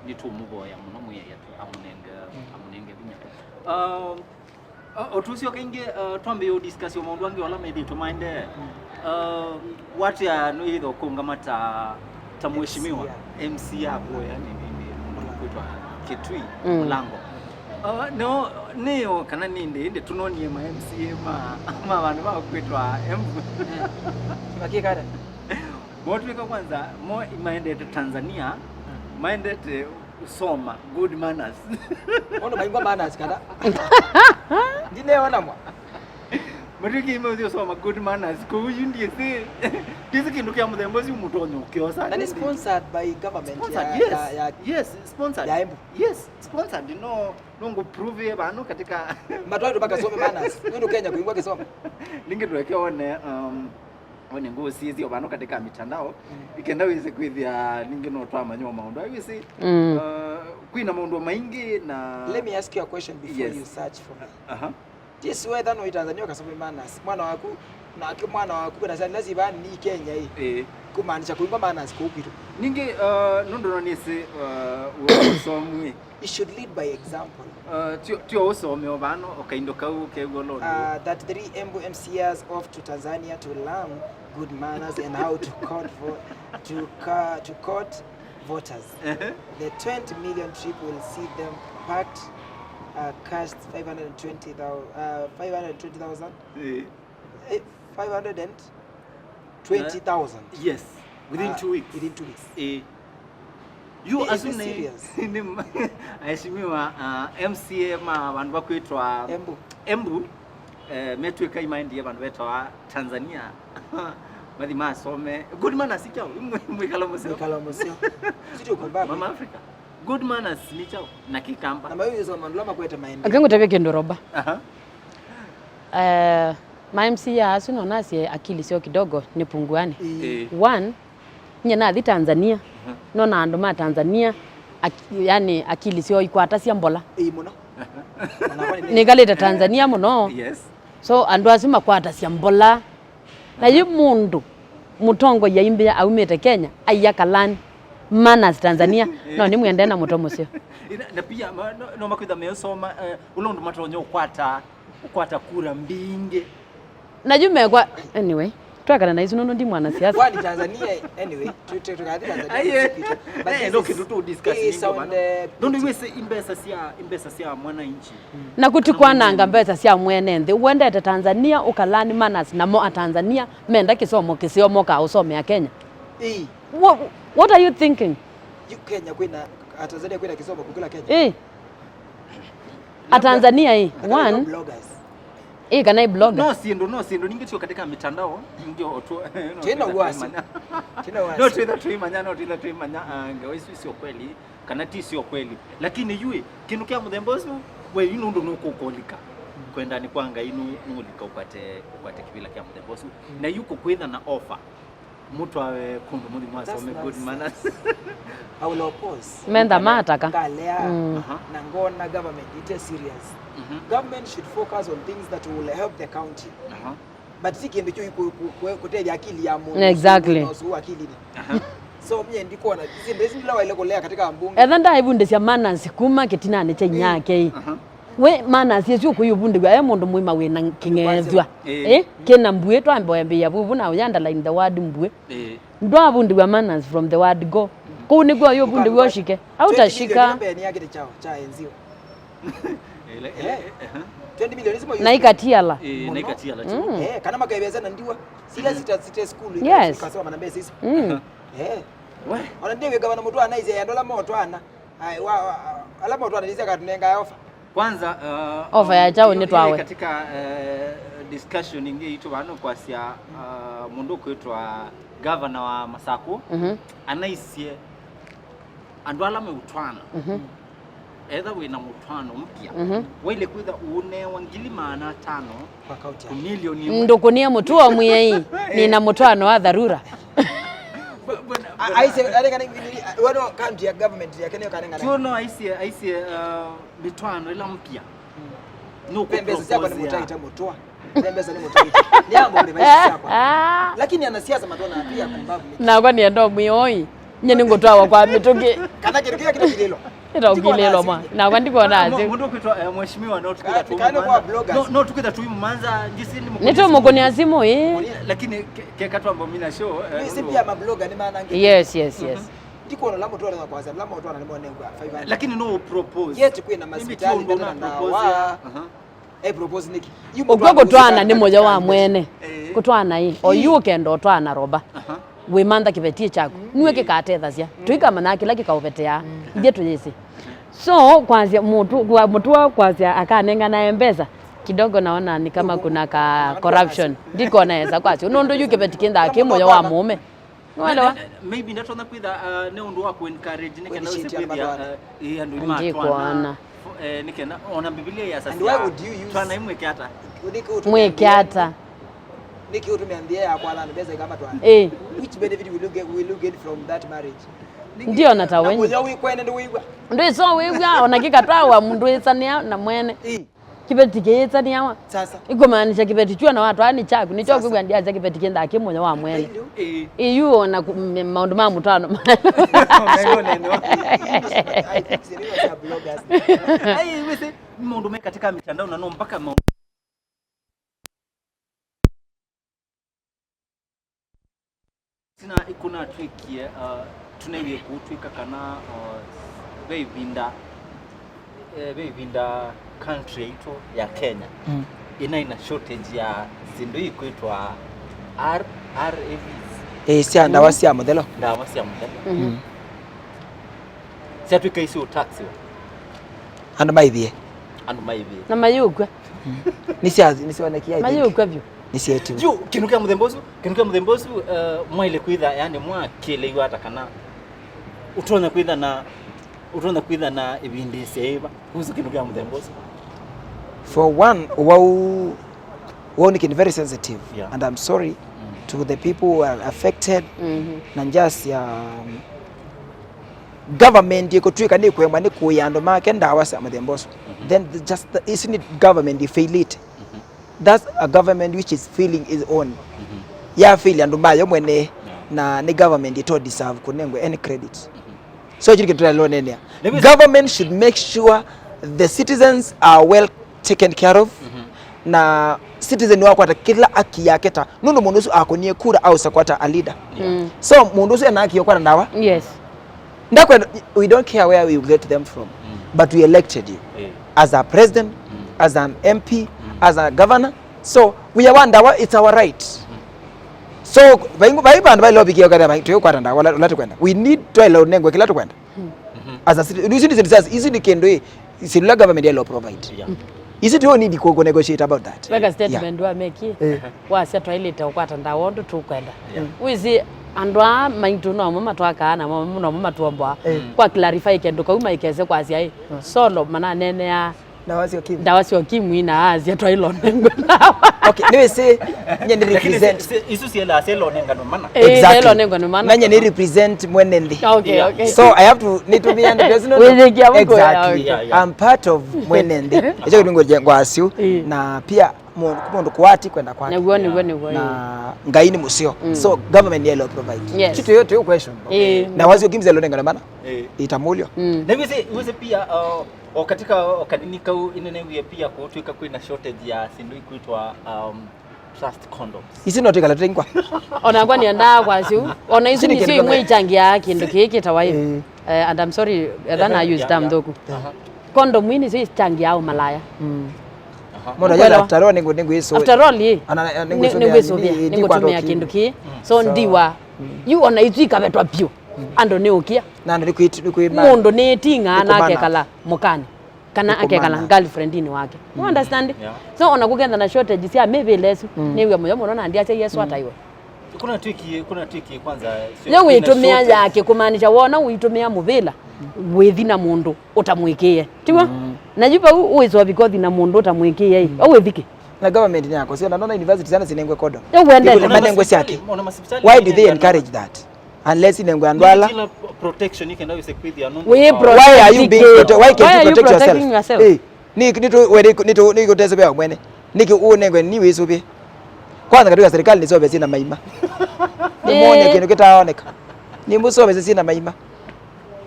Nĩtũmũvoya mũno Mwĩai atu-, amũnenge, mm, amũnenge vinya. Um, O, o tũsyoke ĩngĩ, uh, twambĩĩe ũ discuss o maũndũ angĩ ala methĩĩtwe maendee. Mm. Uh, watĩa nũyĩthwa ũkũngama ta, ta mheshimiwa, M C A. M C A ya kũya nĩ, nĩ, nĩ mũndũ kwĩtwa Kitui, mm, Mũlango. Uh, no, nĩyo kana nĩ ndĩ, ĩndĩ tũnonie ma M C A ma, ma vandũ va kwĩtwa Embu. Mm. Makĩkata. Motwĩka kwanza, mo maendete Tanzania, mm, maendete usoma good manners. Ono maingwa manners kana? Ndineona mwa. Matwĩkie meuthi usoma good manners. Kũu yu ndiĩsĩ. Ndiĩsĩ kĩndũ kĩa mũthemba ũcio mũtonyo ũkĩosa. Na nĩ sponsored by government. Sponsored, ya, yes, ya, ya, yes, sponsored. Ya Embu. Yes, sponsored. No, no ngũ prove vano katika. Matwaitũ makasome manners. Nũndũ Kenya kũingwa kĩsomo. Ningĩ tuweke one, um, One ngũsisye o vano katika mitandao, mm, ikenda wĩse kwĩthĩa ningĩ no twamanya o maũndũ aĩ wĩsĩ. Mm. Uh, kwĩna maũndũ maingĩ na. Let me ask you a question before, yes, you search for me. Aha. Yes, whether no Tanzania ukasome manners. Mwana waku, nake mwana waku, kwĩna sana lazima ni Kenya hii. Eh. Kumaanisha kuimba manners kwa upiru. Ningĩ, uh, nũndũ no nĩsĩ, uh, ũsomu. You should lead by example. Uh, tio, tio ũsome o vano, o kaindo kau kew'o londo. Uh, that three Embu M C As off to Tanzania to learn good manners and how to court vo-, to ca-, to court voters. Uh-huh. The twenty million trip will see them packed, uh, cashed five hundred twenty thousand, uh, five hundred twenty thousand. Eh. Eh, five hundred and twenty thousand. Uh, yes, within, ah, two weeks. Within two weeks. Eh. Yu asu nĩ, nĩ ma-, aheshimiwa, uh, M C A ma vandũ vakwĩtwa Embu. Embu, eh, metw'ĩka imaendie vandũ vetawa Tanzania. Mathi masome. Good manners kyaũ? Mwĩ-, mwĩkalo mũseo. Mwĩkalo mũseo. Sitio kumbaku. Mama Africa. Good manners nĩ kyaũ? Na Kĩkamba. Na mayu yusoma ndula makwete maendie. Akengũtavya kĩndũ, Roba. Aha. Eh, ma M C A asu no nasye akili syoo kidogo nĩ punguani. Ĩĩ. Ĩĩ. One, nye nathi Tanzania, mhm, nona andũ ma Tanzania, ak-, yani akili syoo ikwatasya mbola. Ĩĩ mũno. Nĩkalĩte Tanzania mũno. Yes. So andũ asu makwatasya mbola. Na yu mũndũ mũtongoi aimbĩa aumĩte Kenya, aia kalani manners Tanzania, no nĩmwendee na mũto mũseo. Na, na pia, ma-, no, no makwĩtha meũsoma, eh, ũla ũndũ matonya ũkwata, ũkwata kura mbingĩ. Na yu mekwa, anyway, twakana na isu nũndũ ndi mwanasiasa. Kwani Tanzania, anyway, tu-, tu-, tukathi Tanzania. Aye. But eh, this no is, kĩndũ tu discuss is nĩngĩ on bana. The nũndũ iwĩsĩ imbesa sya, imbesa sya mwananchi. Na kũtikwananga mbesa sya mwene nthĩ. Wendete Tanzania, ũkalani manners namo Atanzania menda kĩsomo kĩseo mokaa ũsomea Kenya. Ĩĩ. Wha-, what are you thinking? Yu Kenya kwĩna, Atanzania kwĩna kĩsomo kũkĩla Kenya. Ĩĩ. Atanzania ĩĩ. One. Bloggers. Ĩ, kana ĩ blogger. No syĩndũ, no syĩndũ ningĩ syo katika mitandao, ndio otu. Tena wasi. Tena wasi. No twitha tuimanya, no twitha tuimanya, ah, ngewa isu sio kweli, kana ti sio kweli. Lakini yui, kindu kia muthemba usu, we yu nundu nukukolika. Kwenda ni kwa Ngai nu nulika ukwate, ukwate kivila kia muthemba usu. Na yu kukwitha na offer. Mũtwawe kũndũ mũthi mwasome good manners. I will oppose. Menda mataka. Kalea. Mm. Na ngona government ite serious. Mm -hmm. Government should focus on things that will help the county. Uh -huh. But si kĩndũ kĩu kũtethya akili ya mũndũ. Exactly. Ũsu akili. Uh -huh. So mie ndikuona si ndesi ndila waile kulea katika mbunge. Etha ndaivundisya manners kuma kitinani cha inyake. Uh -huh. We manners isu ũkũi ũvundĩw'a e mũndũ mũima wĩna kĩng'ethw'a. Ĩĩ. Ĩ, kĩna mbuĩ twambe wambĩĩa vuvu na ũya underline the word mbuĩ. Ĩĩ. Ndwavundĩw'a manners from the word go. Kũu nĩkw'o ũyũvundĩw'a ũshike. Hautashika. Twenty million mbee nĩ ya kĩtĩ kyao kya N G O. Ele- ele- ehe. Twenty million isimo. Na ikatiala. Ĩĩ, na ikatiala tu. Mm. Eh, kana makevesa na ndiwa sila sita sita school. Yes. Ikasoma na mbesa isu. Mm. Eh. We. Ona ndiwe gavana mũtwana ize ya ndola motwana. Ai, wa, wa, ala motwana nĩsya katunenga ofa. Kwanza, uh, Ofa ya kyaũ nĩ twawe? Katika, uh, discussion ingĩ itũ vano kwasya, uh, mũndũ ũkwĩtwa gavana wa Masakũ, mhm, anaisye andũ ala meũtwana. Mhm. Etha wĩna mũtwano mpya, mhm, waile kwĩtha ũũnewa ngili maana atano. Kwa kaunti ya Kũmilioni ĩmwe. Ndũkũnie mũtuo mwĩai, nĩna mũtwano wa dharura. Aise, arengane wano county ya government ya Kenya kanengane. Tuono aise, aise, uh, mitwano ila mpya. No pembeza siakwa ni mutaita mutwa. Pembeza ni mutaita. Ni ambo ni maisha siakwa. Lakini anasiasa matona pia kumbavu. Na kwa ni ndo mwioi. Nye nĩngũtwawa kwa mĩtũkĩ. Kana kĩndũ kĩrĩa kĩtaũkilĩlwa. Ĩtaũkilĩlwa mwa. Nakwa ndikona asi. Mũndũ ũkwĩtwa, eh, mheshimiwa, no tũkwĩtha tũmũmanza. No, no tũkwĩtha tũimũmanza, njisi nĩ mũkũnia simũ. Nĩtũmũkũnia simũ, ĩ. Lakini ke- keka twamba mina show, eh, nũndũ pia mabloga nĩ manange. Yes, yes, yes. Ndikona la mũtwara na kwanza, la mũtwara nĩ mwana ngwa five hundred. Lakini no propose. Yet kwĩna masipitali ndona ndawa. Aha. E propose nĩkĩ? Ũkw'o kũtwaana nĩ mũyo wa mwene. Eh. Kũtwaana ĩ. O yu ũkenda ũtwaana roba. Aha. Wĩmantha kĩveti kyaku. Nue kĩkatethasya. Tũikamanya kĩla kĩkaũvetea. Ithyĩ tũyĩsĩ. So, kwasya mũtu, kwa mũtuo kwasya akanenganae mbesa. Kidogo naona ni kama kuna ka corruption. Ndikona esa kwasya. Nũndũ yu kĩveti kĩnthaa kĩ mũyo wa mũũme. Nĩwelewa? Maybe ndatonya kwĩtha, uh, nĩ ũndũ wa kũ encourage nĩ kenda ũse kwĩthĩa, uh, ĩ andũ imatwana. Ndikwana. Eh, nĩ kenda ona Biblia yasasya. And why would you use twana imwĩke ata? Mwĩke ata? Nĩkĩ ũtũmĩa nthĩa ya kwatha andũ mbesa ikama twana? Eh. Which benefit will you get, will you get from that marriage? Ndiona ta wenye. Mũyo wĩkwene ndũwĩw'a. Ndwĩso wĩw'a ona kĩkatwawa mũndũ ĩsanĩa na mwene. Eh. Kĩveti kĩyĩtanĩawa. Sasa. Ĩkũmaanisha kĩveti kyuo na watwaa nĩ kyaku, nĩkyo kwĩw'a ndiasya kĩveti kĩnthaa kĩ mũyo wa mwene. Ĩĩ. Ĩyu ona maũndũ ma mũtano. Ai, wĩsĩ, maũndũ me katika mitandao na no mpaka maũndũ Sina ikunatwĩkie, uh, tũnaiw'e kũtw'ĩka kana, uh, ve ĩvinda, eh, ve ĩvinda country yaitũ ya Kenya, mm, ĩnaĩ na shortage ya syĩndũ ikwĩtwa R-, R A Vs. Ĩĩ, sya ndawa sya mũthelo. Ndawa sya mũthelo. Mm. Syatw'ĩka isiũtaxiwa. Andũ maivie. Andũ maivie. Na mayũkw'a. Nĩsya-, nĩsyonekie, I think. Mayũkw'a vyũ. Nĩsyeetiwe. Yu, kĩndũ kya mũthemba ũsu, kĩndũ kya mũthemba ũsu, eh, mwaĩle kwĩtha, yani, mwakĩlĩiwa ata kana ũtonya kwĩtha na, ũtonya kwĩtha na ĩvindĩĩsya ĩva kuhusu kĩndũ kya mũthemba ũsu? For one, wau, wau nĩ kĩndũ very sensitive, yeah, and I'm sorry, mm, to the people who are affected, mm-hmm, na just, um, government ĩkũtw'ĩka nĩkũemwa nĩ kũĩa andũ make ndawa sya mũthemba ũsu, mm-hmm, then the, just the, isu nĩ government ĩfailĩte. Mm-hmm. That's a government which is failing its own. Mm-hmm. Ya fail andũ mayo mwene, yeah, na nĩ government ĩto deserve kũnengwe any credit. Mm-hmm. So kĩu kĩtũlelonenea. Government should make sure the citizens are well taken care of, mm-hmm, na citizen wakwata kĩla aki yake ta nũndũ mũndũ ũsu akũnie kura ausa kwata a leader. Yeah. Mm. So mũndũ ũsu ena aki yokwata ndawa. Yes. Ndakwenda, we don't care where we get them from, mm, but we elected you, eh, as a president, mm, as an M P, mm, as a governor. So we are one, ndawa, it's our right. Mm. So vai, vai vandũ vai lobby kio kada vai tukwata ndawa la, la tukwenda. We need to allow nengwe kila tukwenda. Mm. As a city, you see this, isu nĩ kĩndũ ĩ, sila government yalo provide. Yeah. Isu tio need ku, ku negotiate about that. Weka statement wa meki. Eh. Wasya twailite ukwata ndawa undu tukwenda. Yeah. Wisi andu aa maitu nomo matwakaa na mo nomo matuomboa. Eh. Kwa clarify kindu kau maikese kwasya i. Solo mananenea ndawa sya ukimwi. Ndawa sya ukimwi na asya twailonengwe ndawa. Okay, niwisi nye ni represent. Isu siela sielo nengano mana. Eh, exactly. Sielo nengano mana. Nanye ni represent mwene nthi. Okay, yeah, okay. So I have to nitumia ndio sino. Withiki amuko. Exactly. Yeah, yeah. I'm part of mwene nthi. Ekyo kindu ngwa asyu. Eh. Na pia mundu kwati kwenda kwake. Niguo niguo niguo. Na Ngai ni musio. Mm. So government yelo provide. Yes. Kitu yote hiyo question. Eh. Na wasyo kimze lo nengano mana. Eh. Itamulio. Mm. Na wisi wisi pia uh, O katika o kanini kau inenewie pia kutwika kwina shortage ya sindu ikwitwa um, trust condoms. Isi no twikala tengwa. Ona kwa niendaa kwa siu. Ona isu ni sio imwe ichangia kindu kiki ta wai. Eh. Eh, and I'm sorry, etha na use tam thoku. Condom ini sio ichangia au malaya. Mm. Mwana ya after all ningu ningu iso. After all ye. Ana ningu iso. Ningu iso ni kutumia kindu ki. So ndiwa. You ona itu ikavetwa pio. Ando ni ukia. Na ando ni kwit ni kwima. Mundu ni tinga na akekala mukani. Kana akekala girlfriendini wake. You understand? Yeah. So ona kukenda na shortage cia mivile isu, mm, niwia muyo muno na ndiacha Yesu ataiwe. Kuna twiki, kuna twiki kwanza. Yo witumia yake kumaanisha wona witumia muvila withi na mundu utamwikie. Tiwo? Mm. Na yu vau uisoa because na mundu utamwikie. Mm. Au withiki. Na government ni yako. Sio na nona university sana sinengwe kodo. Yo wende. Manengwe siake. Why do they encourage that? Unless inengwe andũ ala. Kila protection ikenda wise kwithia no. Why are you being protect? Why can't you protect yourself? Hey, ni ni tu we ni tu ni kutese bya mwene. Niki unengwe ni wisubi. Kwanza katika serikali ni sobe sina maima. Ni mwone kindu kitaoneka. Ni musobe sina maima.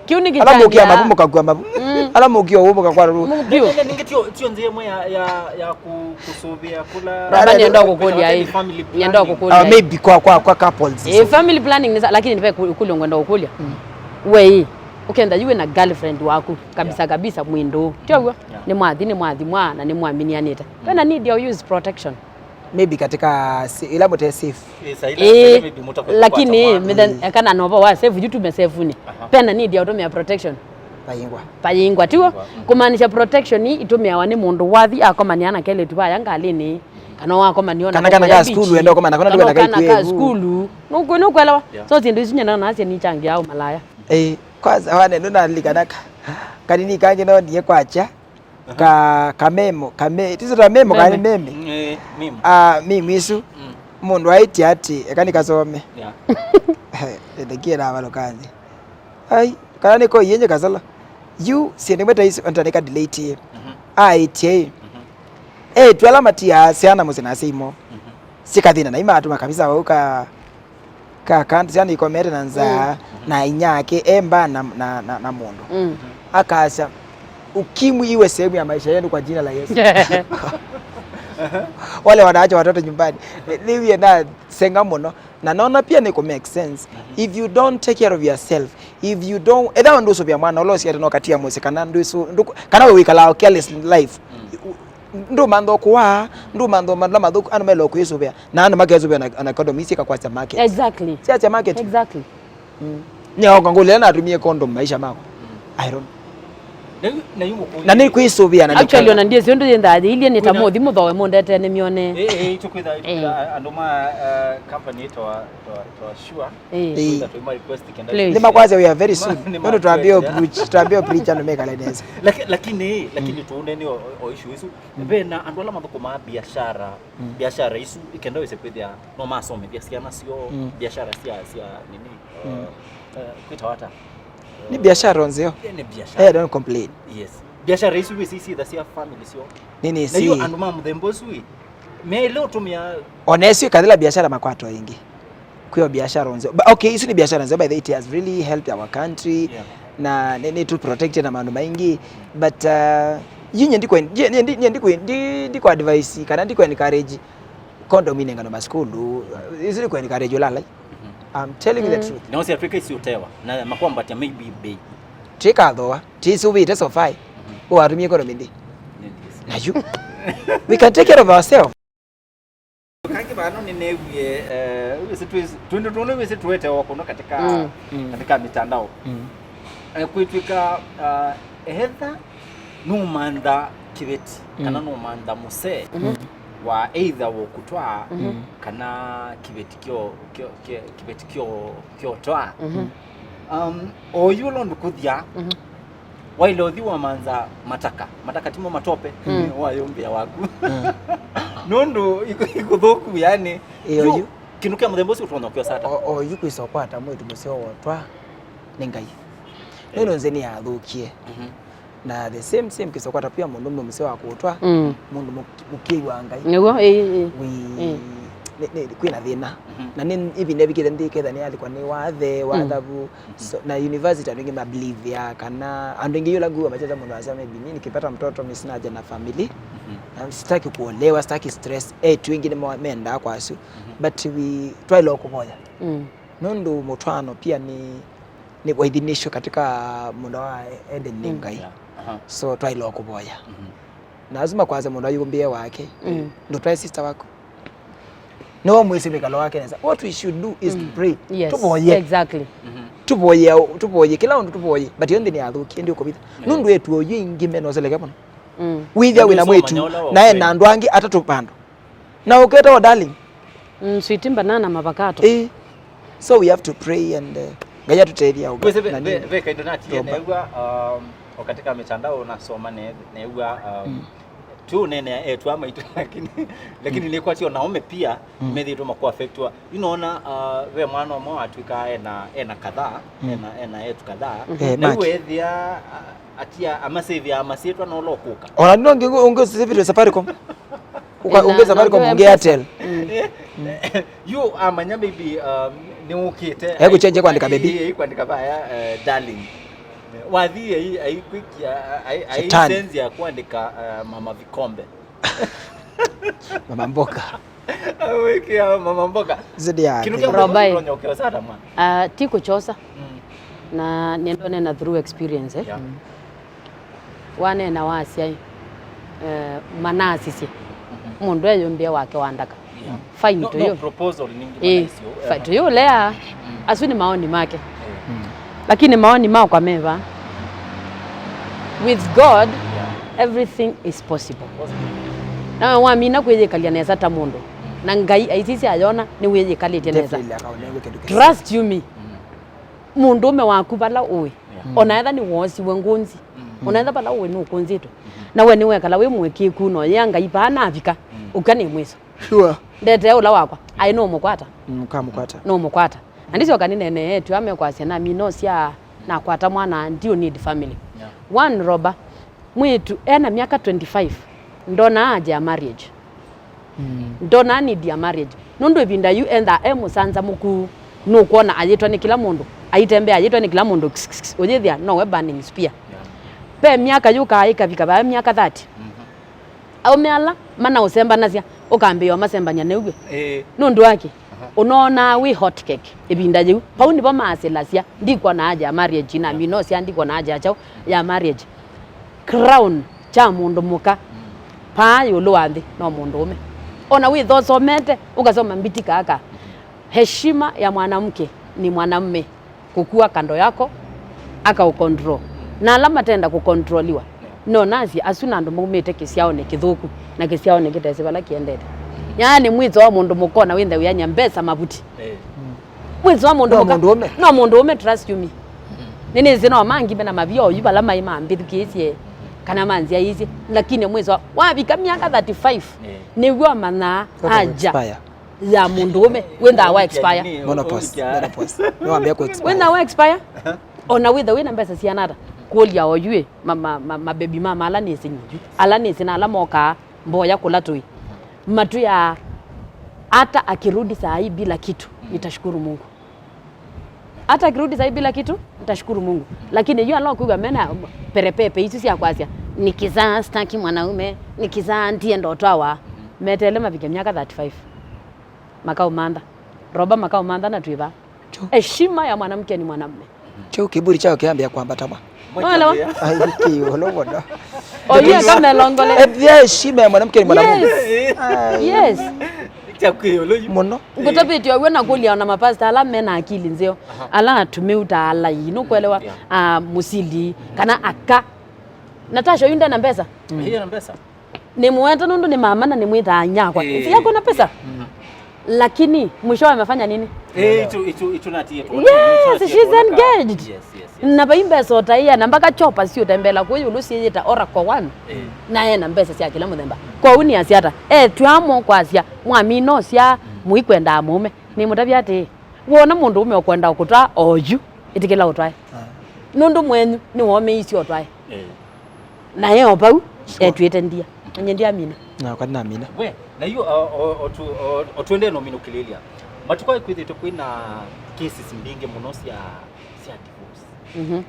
Kiu ni kitangia. Ala mukia mabu mukagua mabu. Ala mukia ubu mukakwa ru. Mukiu. Ningi tio tio nzia imwe ya ya ya ku- Kusuvia kula. Baba nienda kukulia hii. Nienda kukulia. Uh, maybe kwa kwa kwa couples. Eh, family planning ni sa- lakini nipe ku- kulio ngwenda kukulia. Wei, ukenda yuwe na girlfriend waku kabisa kabisa mwindo. Tioguo? Ni mwathi ni mwathi mwa na ni mwaminianite. Kana need you use protection. Maybe katika si- ila mute safe. Eh, lakini mithen- kana novo wa safe you tume safe ni. Pena need ya utumia protection. Payingwa. Payingwa tiwo. Kumaanisha protection ii itumiawa ni mundu wathi akomania na keletu vaya ngalini kana wakomania ona kana kana ka skulu enda komana kana kana ka skulu nuku nukwelewa. Yeah. So sindu isu nyina nasi ni changi au malaya. Eh, kwanza wane nuna likanaka. Kanini kangi no nie kwacha. Ka kamemo kame tizo ta memo kani meme. Eh, memo. Ah, mimi isu. Mundu aitia ati ekani kasome. Yeah. Ndekie na valo kanzi. Ai, kana niko yenye kasala. Yu siende mweta isu anta nika delete ye. Aitie ye. Eh, twala matia siana musina simo. Sikathina na ima atuma kabisa uka ka ka siana ikomete na nzaa na inyake emba na na na, na mundu. Akasya ukimwi iwe sehemu ya maisha yenu kwa jina la Yesu. Wale wanaacha watoto nyumbani. Niwie na senga muno. Na naona pia niko make sense. If you don't take care of yourself, if you don't etha ndusuvia mwana ulo usiate no katia mwisi kana ndusu nduku- kana we wikala careless life. Ndumantha kuwa ndumantha mandla mathuku anu melo kwisuvia na anu makesuvia na na condom isi kakwasya market. Exactly. Siasya market. Exactly. Nyaoka ngulile natumie condom maisha mako. I don't. Na ni kwisuvia na actually ona ndiesi undu yinda ilie ni ta muthi muthoe mundete ni mione. Eh, eh, itukwitha andũ ma uh, company to to to sure. Eh. Kwitha tuma request kenda. Please. Ni makwasya we are very soon. Ndio tuambie preach, tuambie preach anu mekale nesa. Lakini lakini tuone ni o issue isu. Vena andũ ala mathukumaa biashara. Biashara isu ikenda wise kwithia no masomethia ciana sio biashara cia cia nini. Uh, uh, kwita wata. Ni biashara nzeo. Eh, ni biashara. Eh, don't complain. Yes. Biashara isu wisi ici tha cia family sio. Nini si? Na hiyo andũ ma muthembo isu i. Me ile utumia ona isu ikathila biashara makwato ingi. Kwio biashara nzeo. But okay, isu ni biashara nzeo, by the way, it has really helped our country. Yeah. Na ni, ni to protect na maundu maingi. But uh, yinye ndikwe ndikwe ndikwe advice kana ndikwe encourage condom inengano masukulu. Isu ni kwe encourage ulala. I'm telling you the truth. Na usi Afrika isi utewa na makwambatia maybe bei. Tikathoa, tisuvite so far. Uwatumie economy ndi. Na you. We can take care of ourselves. Kangi vano ninewie eh wisi twisi twindu tunu wisi tuetewa kuno katika katika mitandao. Eh, kwitwika uh, etha numantha kĩveti, mm, kana nũmantha mũsee, mhm, wa either wũkũtwaa, mhm, kana kĩveti kyo, kyo, kyo, kĩveti kyo, kyotwaa. Mhm. Um, oyu ũla ũndũ kũthya, mhm, waile ũthi wamantha mataka, mataka timo matope, mm, wayũmbĩa waku. Mm. Nũndũ ikũ-, ikũthũku, yani, ĩĩ, yu, oyu, kĩndũ kya mũthemba ũsu ũtonya kũkyosa ata? O-, oyu kwĩsa ũkwata mwĩĩtu mũseo wotwa nĩ Ngai. Ĩĩ. Nũndũ nzĩ nĩyathũkie. Mhm. Na the same, same kĩsa kwata pia mũndũ ũmwe mũseo wa kũtwa, mm, mũndũ mũk-, mũkĩi wa Ngai. Nĩguo, ĩĩ, ĩĩ. Wĩ, ĩĩ, nĩ, nĩ, kwĩna thĩna. Mhm. Na nĩ ĩvinda ĩvikĩte nthĩ ketha nĩ alikwa nĩ wathe, mm, wathavu. Mhm. So, na university andũ aingĩ ma believe ya kana andũ aingĩ yũla nguga macheza mũndũ anasema maybe mimi nikipata mtoto mimi sina haja na family. Mhm. Na sitaki kuolewa, sitaki stress. Eh, tu wengine ma-, mendaa kwa asu. Mhm. But we try lo kuvoya. Mm. Nũndũ mũtwaano pia nĩ, nĩ waithinĩsyo katika mũndũ wa Eden nĩ, mm, Ngai. Yeah. Aha. So twaĩle o kũvoya. Mhm. Na lazima kwanza mũndũ ayũmbĩe wake. Mm. Ndũtwae sister waku. Nĩwe mwĩsĩ mĩkalo wake nesa. What we should do is, mm, to pray. Yes, tũvoye. Exactly. Mhm. Tũvoye, tũvoye. Kĩla ũndũ tũvoye. But yonthe nĩ yathũkie, ndi ũkũvitha. Yeah. Nũndũ wetu oyu ingĩ mena ũseleke mũno. Mm. Wĩthĩa wĩna mwĩtu, naye na andũ angĩ atatũ vandũ. Na ũketawa darling. Mm, sweet banana mavakato. Eh. So we have to pray and, uh, Ngai atũtethia ũga-, ve, ve, na ve, nini? Ve kaindo natie, tomba. Neew'a, um, o katika mitandao nasoma ne-, neew'a, um, mm, tu nene etu ama itu, lakini, lakini, mm, nĩkwatio naume pia, mm, methĩtwe makuaffectwa. Unaona, uh, ve mwana ũmwe watwĩka ena, ena kadhaa, mm, ena, ena etu kadhaa. Mm-hmm. Eh, na Mark. Wethĩa, uh, atia amasĩvĩa masyĩtwa na ũla ũkũka. Ona ndio ũngĩ, ũngĩ ũsĩvĩtwe Safaricom. Ũka-, na, ũngĩ na Safaricom, ũngĩ ũngĩ Airtel. Mm. Eh, yu amanya maybe, um, nĩ ũkĩte. Ekũchenjia kwandĩka baby. Ai-, ai-, kwandĩka vaya, eh, darling. Wathi ai-, aikwikia, ai-, ai-, shetani. Sense ya kwandĩka, eh, mama vikombe. Mama mboka. Awĩkĩa mama mboka. Zidi ya kĩndũ kya Robai. Ũtonya ũkĩosa ata mwana? Ah, ti kũchosa. Mm. Na nĩndonena through experience, eh? Yeah. Mm. Wanena wa asyai, eh, manasisye. Mhm. Mũndũ eyũmbĩa wake wa ndaka. Yeah. Fine to you. No, no proposal ningĩ. Eh, manasisye, fine to you, lea, mm, asu nĩ maoni make. Eh. Mm. Lakini maoni makwa meva. With God, yeah, everything is possible. Possible. Nawe wamina kwĩyĩkalya nesa ta mũndũ. Mm. Na Ngai aisisya ayona nĩ wĩyĩkalĩtye nesa. Definitely, akaona wĩ kĩndũ kĩseo. Trust you me. Mm. Mũndũũme waku vala ũĩ. Yeah. Mm. Ona etha nĩwoosiwe ngũnzi. Mm. Ona etha vala ũĩ nũkũnzĩtwe. Mm-hmm. Na we nĩwekala wĩ mũĩkĩĩku na ũyĩa Ngai vaa navika. Mm. Ũka nĩ mwĩso. Sure. Ndetee ũla wakwa. Aĩ nũmũkwata. Mm, kamũkwata. Nũmũkwata. Na ndisyoka nĩneenee etu ame kwasya na mino sya nakwata mwana, do you need family? Yeah. One, Roba, mwĩĩtu ena myaka twenty-five, ndonaa aja ya marriage. Mm. Ndonaa need ya marriage. Nũndũ ĩvinda yu enthaa e mũsanzamũku, nũkwona ayĩtwa nĩ kĩla mũndũ, aitembea ayĩtwa nĩ kĩla mũndũ, kss, kss, kss, ũyĩthĩa nowe burning spear. Yeah. Ve myaka yũkaa ĩkavika vaa myaka thirty. Mhm. Aũme ala manaũsembanasya, ũkambĩĩa ũmasembany'a nĩw'e. Ĩĩ. Nũndũ wake, aha, ũnoonaa wĩ hot cake ĩvinda yĩu. Vau nĩvo maasĩlasya, ndikwona haja ya marriage, na, yeah, mino sya ndikwona haja ya kyaũ ya marriage. Crown kya mũndũ mũka, mm, paa ĩũlũ wa nthĩ no mũndũũme. Ona wĩthosomete, ũkasoma mbiti kaka. Heshima ya mwanamke ni mwanamume. Kukua kando yako, akaũcontrol. Na ala matenda kũkontroliwa, no nasye asu na andũ maumĩte kĩsyaonĩ kĩthũku na kĩsyaonĩ kĩtesĩ vala kĩendete. Yaani mwĩso wa mũndũ mũkona wĩ ntheu yanya mbesa mavuti. Eh. Mwĩso wa mũndũ no mũka-, mũndũũme. No mũndũũme, trust you me. Nĩnĩsĩ no mangi mena mavia oyu vala maĩ mambĩthukĩĩsye kana manzyaĩĩsye, lakini mwĩso wa, wavika myaka thirty-five, eh, nĩw'o manyaa aja. Expire. Ya mũndũũme wĩnthaa wa expire. Menopause, menopause. Nĩwambia ku expire. Wĩnthaa wa expire. Ona wĩtha wĩna mbesa siana ata, kũlya oyu ĩ, ma, ma, ma, mabebi mama ala nĩsĩ nyinyu, ala nĩsĩ na ala mokaa mboya kũla tũĩ, matwĩaa, hata akirudi saa hii bila kitu, nitashukuru Mungu. Hata akirudi saa hii bila kitu, nitashukuru Mungu. Lakini yu ala ũkwĩw'a mena perepepe isu sya kwasya, "Nikizaa sitaki mwanaume, nikizaa ndienda ũtwawa." Meteele mavike myaka thirty-five. Makaũmantha. Roba makaũmantha na twĩva. Kyo. Heshima ya mwanamke ni mwanamume. Kyo kĩburi kyao kĩambĩa kwambata mwa. Nĩwelewa? Ai, kĩũlũ mũno. Oyu eka melongole. Ethĩa heshima ya mwanamke ni mwanamume. Yes. Ai. Yes. Kya kwĩũlũ yu. Mũno. Ngũtavĩtye ũw'o na kũlya ona mapasta ala mena akili nzeo. Aha. Ala atumĩu ta alai, nũkwelewa, yeah, ah, mũsili, kana aka. Natasha, oyu ndena mbesa. Hiyo na pesa. Nĩ mũweta nũndũ nĩ mama na nĩ mwĩtaa nyakwa. Eh. Si yako na pesa? Lakini mwisho amefanya nini? Eh, itu, itu, itu natie tuone. Yes, she's engaged. Yes, yes, yes. Na vai mbesa ũtaia, na mpaka chopa si ũtembela kwa yulu si yita Oracle One. Eh. Na ena mbesa sya kila mũthemba. Kwa uni asiata. Eh, twamo kwasya, mwami no sya, mũikwenda mũme. Nĩ mũtavya ati, wona mũndũ ũme ũkwenda ũkũtwa oyu, ĩtĩkĩla ũtwae. Ah. Nũndũ mwenyu nĩ womeisye ũtwae. Eh. Na eo vau, sure, etwĩte ndia. Nye ndiamina. Na kwa namina. We, na yu, o, o, o, tu, o, o tuendee no minũkĩlĩlya. Matukũ aya kwĩthĩtwe kwĩna cases mbingĩ mũno sya, sya divorce. Mhm.